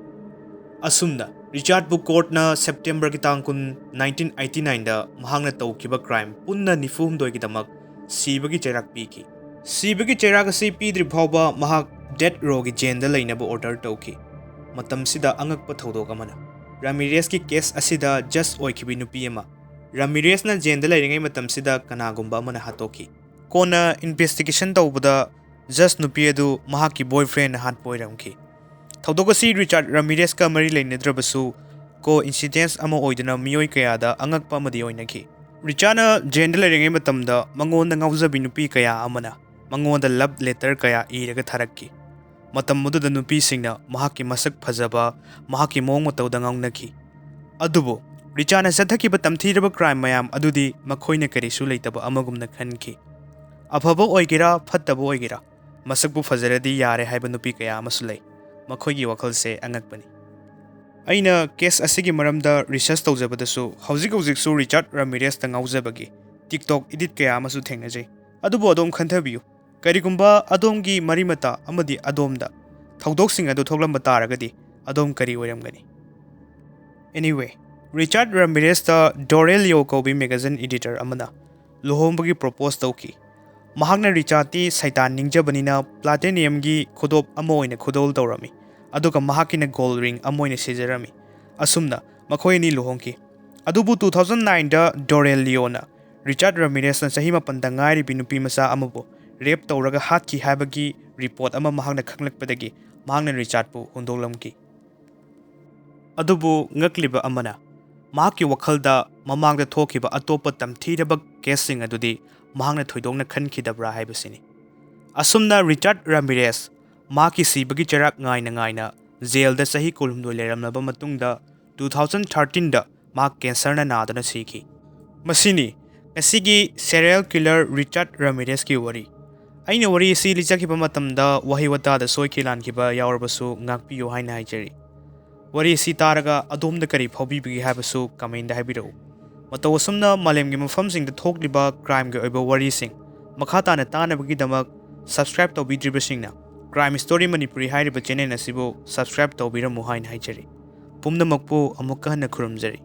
ꯑꯁꯨꯝꯅ ꯔꯤꯆꯥꯔꯗꯕꯨ ꯀꯣꯔꯠꯅ ꯁꯦꯞꯇꯦꯝꯕꯔꯒꯤ ꯇꯥꯡ ꯀꯨꯟ, ꯅꯥꯏꯟꯇꯤꯟ ꯑꯩꯠꯇꯤ ꯅꯥꯏꯟꯗ ꯃꯍꯥꯛꯅ ꯇꯧꯈꯤꯕ ꯀ꯭ꯔꯥꯏꯝ ꯄꯨꯟꯅ ꯅꯤꯐꯨ ꯍꯨꯝꯗꯣꯏꯒꯤꯗꯃꯛ ꯁꯤꯕꯒꯤ ꯆꯩꯔꯥꯛ ꯄꯤꯈꯤ꯫ ꯁꯤꯕꯒꯤ ꯆꯩꯔꯥꯛ ꯑꯁꯤ ꯄꯤꯗ꯭ꯔꯤ ꯐꯥꯎꯕ ꯃꯍꯥꯛ ꯗꯦꯠ ꯔꯣꯒꯤ ꯖꯦꯟꯗ ꯂꯩꯅꯕ ꯑꯣꯔꯗꯔ ꯇꯧꯈꯤ꯫ ꯃꯇꯝꯁꯤꯗ ꯑꯉꯛꯄ ꯊꯧꯗꯣꯛ ꯑꯃꯅ, ꯔꯥꯃꯤꯔꯦꯁꯀꯤ ꯀꯦꯁ ꯑꯁꯤꯗ ꯖꯁ ꯑꯣꯏꯈꯤꯕꯤ ꯅꯨꯄꯤ ꯑꯃ, ꯔꯥꯃꯤꯔꯦꯁꯅ ꯖꯦꯟꯗ ꯂꯩꯔꯤꯉꯩ ꯃꯇꯝꯁꯤꯗ ꯀꯅꯥꯒꯨꯝꯕ ꯑꯃꯅ ꯍꯥꯠꯇꯣꯛꯈꯤ꯫ ꯀꯣꯟꯅ ꯏꯟꯚꯦꯁꯇꯤꯒꯦꯁꯟ ꯇꯧꯕꯗ ꯖꯁ ꯅꯨꯄꯤ ꯑꯗꯨ ꯃꯍꯥꯛꯀꯤ ꯕꯣꯏꯐ꯭ꯔꯦꯟꯅ ꯍꯥꯠꯄ ꯑꯣꯏꯔꯝꯈꯤ꯫ ꯊꯧꯗꯣꯛ ꯑꯁꯤ ꯔꯤꯆꯥꯔꯗ ꯔꯥꯃꯤꯔꯦꯁꯀ ꯃꯔꯤ ꯂꯩꯅꯗ꯭ꯔꯕꯁꯨ ꯀꯣ ꯏꯟꯁꯤꯗꯦꯟꯁ ꯑꯃ ꯑꯣꯏꯗꯨꯅ ꯃꯤꯑꯣꯏ ꯀꯌꯥꯗ ꯑꯉꯛꯄ ꯑꯃꯗꯤ ꯑꯣꯏꯅꯈꯤ꯫ ꯔꯤꯆꯥꯔꯗꯅ ꯖꯦꯟꯗ ꯂꯩꯔꯤꯉꯩ ꯃꯇꯝꯗ ꯃꯉꯣꯟꯗ ꯉꯥꯎꯖꯕꯤ ꯅꯨꯄꯤ ꯀꯌꯥ ꯑꯃꯅ ꯃꯉꯣꯟꯗ ꯂꯕ ꯂꯦꯇꯔ ꯀꯌꯥ ꯏꯔꯒ ꯊꯥꯔꯛꯈꯤ꯫ ꯃꯇꯝ ꯑꯗꯨꯗ ꯅꯨꯄꯤꯁꯤꯡꯅ ꯃꯍꯥꯛꯀꯤ ꯃꯁꯛ ꯐꯖꯕ, ꯃꯍꯥꯛꯀꯤ ꯃꯑꯣꯡ ꯃꯇꯧꯗ ꯉꯥꯎꯅꯈꯤ꯫ ꯑꯗꯨꯕꯨ ꯔꯤꯆꯥꯔꯗꯅ ꯆꯠꯊꯈꯤꯕ ꯇꯝꯊꯤꯔꯕ ꯀ꯭ꯔꯥꯏꯝ ꯃꯌꯥꯝ ꯑꯗꯨꯗꯤ ꯃꯈꯣꯏꯅ ꯀꯔꯤꯁꯨ ꯂꯩꯇꯕ ꯑꯃꯒꯨꯝꯅ ꯈꯟꯈꯤ꯫ ꯑꯐꯕ ꯑꯣꯏꯒꯦꯔꯥ ꯐꯠꯇꯕ ꯑꯣꯏꯒꯦꯔꯥ, ꯃꯁꯛꯄꯨ ꯐꯖꯔꯗꯤ ꯌꯥꯔꯦ ꯍꯥꯏꯕ ꯅꯨꯄꯤ ꯀꯌꯥ ꯑꯃꯁꯨ ꯂꯩ꯫ ꯃꯈꯣꯏꯒꯤ ꯋꯥꯈꯜꯁꯦ ꯑꯉꯛꯄꯅꯤ꯫ ꯑꯩꯅ ꯀꯦꯁ ꯑꯁꯤꯒꯤ ꯃꯔꯝꯗ ꯔꯤꯁꯔꯆ ꯇꯧꯖꯕꯗꯁꯨ ꯍꯧꯖꯤꯛ ꯍꯧꯖꯤꯛꯁꯨ ꯔꯤꯆꯥꯔꯗ ꯔꯥꯃꯤꯔꯦꯁꯇ ꯉꯥꯎꯖꯕꯒꯤ ꯇꯤꯛꯇꯣꯛ ꯏꯗꯤꯠ ꯀꯌꯥ ꯑꯃꯁꯨ ꯊꯦꯡꯅꯖꯩ꯫ ꯑꯗꯨꯕꯨ ꯑꯗꯣꯝ ꯈꯟꯊꯕꯤꯌꯨ, ꯀꯔꯤꯒꯨꯝꯕ ꯑꯗꯣꯝꯒꯤ ꯃꯔꯤ ꯃꯇꯥ ꯑꯃꯗꯤ ꯑꯗꯣꯝꯗ ꯊꯧꯗꯣꯛꯁꯤꯡ ꯑꯗꯨ ꯊꯣꯛꯂꯝꯕ ꯇꯥꯔꯒꯗꯤ ꯑꯗꯣꯝ ꯀꯔꯤ ꯑꯣꯏꯔꯝꯒꯅꯤ? Anyway, ꯔꯤꯆꯥꯔꯗ ꯔꯥꯃꯤꯔꯦꯁꯇ ꯗꯣꯔꯦ ꯂꯤꯑꯣ ꯀꯧꯕꯤ ꯃꯦꯒꯥꯖꯤꯟ ꯏꯗꯤꯇꯔ ꯑꯃꯅ ꯂꯨꯍꯣꯡꯕꯒꯤ ꯄ꯭ꯔꯣꯄꯣꯁ ꯇꯧꯈꯤ꯫ ꯃꯍꯥꯛꯅ ꯔꯤꯆꯥꯔꯗꯇꯤ ꯁꯩꯇꯥꯟ ꯅꯤꯡꯖꯕꯅꯤꯅ ꯄ꯭ꯂꯥꯇꯤꯅꯤꯌꯝꯒꯤ ꯈꯨꯗꯣꯞ ꯑꯃ ꯑꯣꯏꯅ ꯈꯨꯗꯣꯜ ꯇꯧꯔꯝꯃꯤ, ꯑꯗꯨꯒ ꯃꯍꯥꯛꯀꯤꯅ ꯒꯣꯜ ꯔꯤꯡ ꯑꯃ ꯑꯣꯏꯅ ꯁꯤꯖꯔꯝꯃꯤ꯫ ꯑꯁꯨꯝꯅ ꯃꯈꯣꯏ ꯑꯅꯤ ꯂꯨꯍꯣꯡꯈꯤ꯫ ꯑꯗꯨꯕꯨ two thousand nineꯗ ꯗꯣꯔꯦ ꯂꯤꯑꯣꯅ ꯔꯤꯆꯥꯔꯗ ꯔꯥꯃꯤꯔꯦꯁꯅ ꯆꯍꯤ ꯃꯥꯄꯟꯗ ꯉꯥꯏꯔꯤꯕꯤ ꯅꯨꯄꯤ ꯃꯆꯥ ꯑꯃꯕꯨ ꯔꯦꯞ ꯇꯧꯔꯒ ꯍꯥꯠꯈꯤ ꯍꯥꯏꯕꯒꯤ ꯔꯤꯄꯣꯔꯠ ꯑꯃ ꯃꯍꯥꯛꯅ ꯈꯪꯂꯛꯄꯗꯒꯤ ꯃꯍꯥꯛꯅ ꯔꯤꯆꯥꯔꯗꯄꯨ ꯍꯨꯟꯗꯣꯛꯂꯝꯈꯤ꯫ ꯑꯗꯨꯕꯨ ꯉꯛꯂꯤꯕ ꯑꯃꯅ, ꯃꯍꯥꯛꯀꯤ ꯋꯥꯈꯜꯗ ꯃꯃꯥꯡꯗ ꯊꯣꯛꯈꯤꯕ ꯑꯇꯣꯞꯄ ꯇꯝꯊꯤꯔꯕ ꯀꯦꯁꯁꯤꯡ ꯑꯗꯨꯗꯤ ꯃꯍꯥꯛꯅ ꯊꯣꯏꯗꯣꯛꯅ ꯈꯟꯈꯤꯗꯕ꯭ꯔꯥ ꯍꯥꯏꯕꯁꯤꯅꯤ꯫ ꯑꯁꯨꯝꯅ ꯔꯤꯆꯥꯔꯗ ꯔꯥꯃꯤꯔꯦꯁ ꯃꯍꯥꯛꯀꯤ ꯁꯤꯕꯒꯤ ꯆꯩꯔꯥꯛ ꯉꯥꯏꯅ ꯉꯥꯏꯅ ꯖꯦꯜꯗ ꯆꯍꯤ ꯀꯨꯟꯍꯨꯝꯗꯣꯏ ꯂꯩꯔꯝꯂꯕ ꯃꯇꯨꯡꯗ two thousand thirteenꯗ ꯃꯍꯥꯛ ꯀꯦꯟꯁꯔꯅ ꯅꯥꯗꯨꯅ ꯁꯤꯈꯤ꯫ ꯃꯁꯤꯅꯤ ꯉꯁꯤꯒꯤ ꯁꯦꯔꯤꯌꯦꯜ ꯀꯤꯂꯔ ꯔꯤꯆꯥꯔꯗ ꯔꯥꯃꯤꯔꯦꯁꯀꯤ ꯋꯥꯔꯤ꯫ ꯑꯩꯅ ꯋꯥꯔꯤ ꯑꯁꯤ ꯂꯤꯖꯈꯤꯕ ꯃꯇꯝꯗ ꯋꯥꯍꯩ ꯋꯥꯇꯥꯗ ꯁꯣꯏꯈꯤ ꯂꯥꯟꯈꯤꯕ ꯌꯥꯎꯔꯕꯁꯨ ꯉꯥꯛꯄꯤꯌꯨ ꯍꯥꯏꯅ ꯍꯥꯏꯖꯔꯤ꯫ ꯋꯥꯔꯤ ꯑꯁꯤ ꯇꯥꯔꯒ ꯑꯗꯣꯝꯗ ꯀꯔꯤ ꯐꯥꯎꯕꯤꯕꯒꯦ ꯍꯥꯏꯕꯁꯨ ꯀꯃꯦꯟꯗ ꯍꯥꯏꯕꯤꯔꯛꯎ꯫ ꯃꯇꯧ ꯑꯁꯨꯝꯅ ꯃꯥꯂꯦꯝꯒꯤ ꯃꯐꯝꯁꯤꯡꯗ ꯊꯣꯛꯂꯤꯕ ꯀ꯭ꯔꯥꯏꯝꯒꯤ ꯑꯣꯏꯕ ꯋꯥꯔꯤꯁꯤꯡ ꯃꯈꯥ ꯇꯥꯅ ꯇꯥꯅꯕꯒꯤꯗꯃꯛ subscribe ꯇꯧꯕꯤꯗ꯭ꯔꯤꯕꯁꯤꯡꯅ Crime Story Manipuri ꯍꯥꯏꯔꯤꯕ ꯆꯦꯅꯦꯜ ꯑꯁꯤꯕꯨ subscribe ꯇꯧꯕꯤꯔꯝꯃꯨ ꯍꯥꯏꯅ ꯍꯥꯏꯖꯔꯤ꯫ ꯄꯨꯝꯅꯃꯛꯄꯨ ꯑꯃꯨꯛꯀ ꯍꯟꯅ ꯈꯨꯔꯨꯝꯖꯔꯤ꯫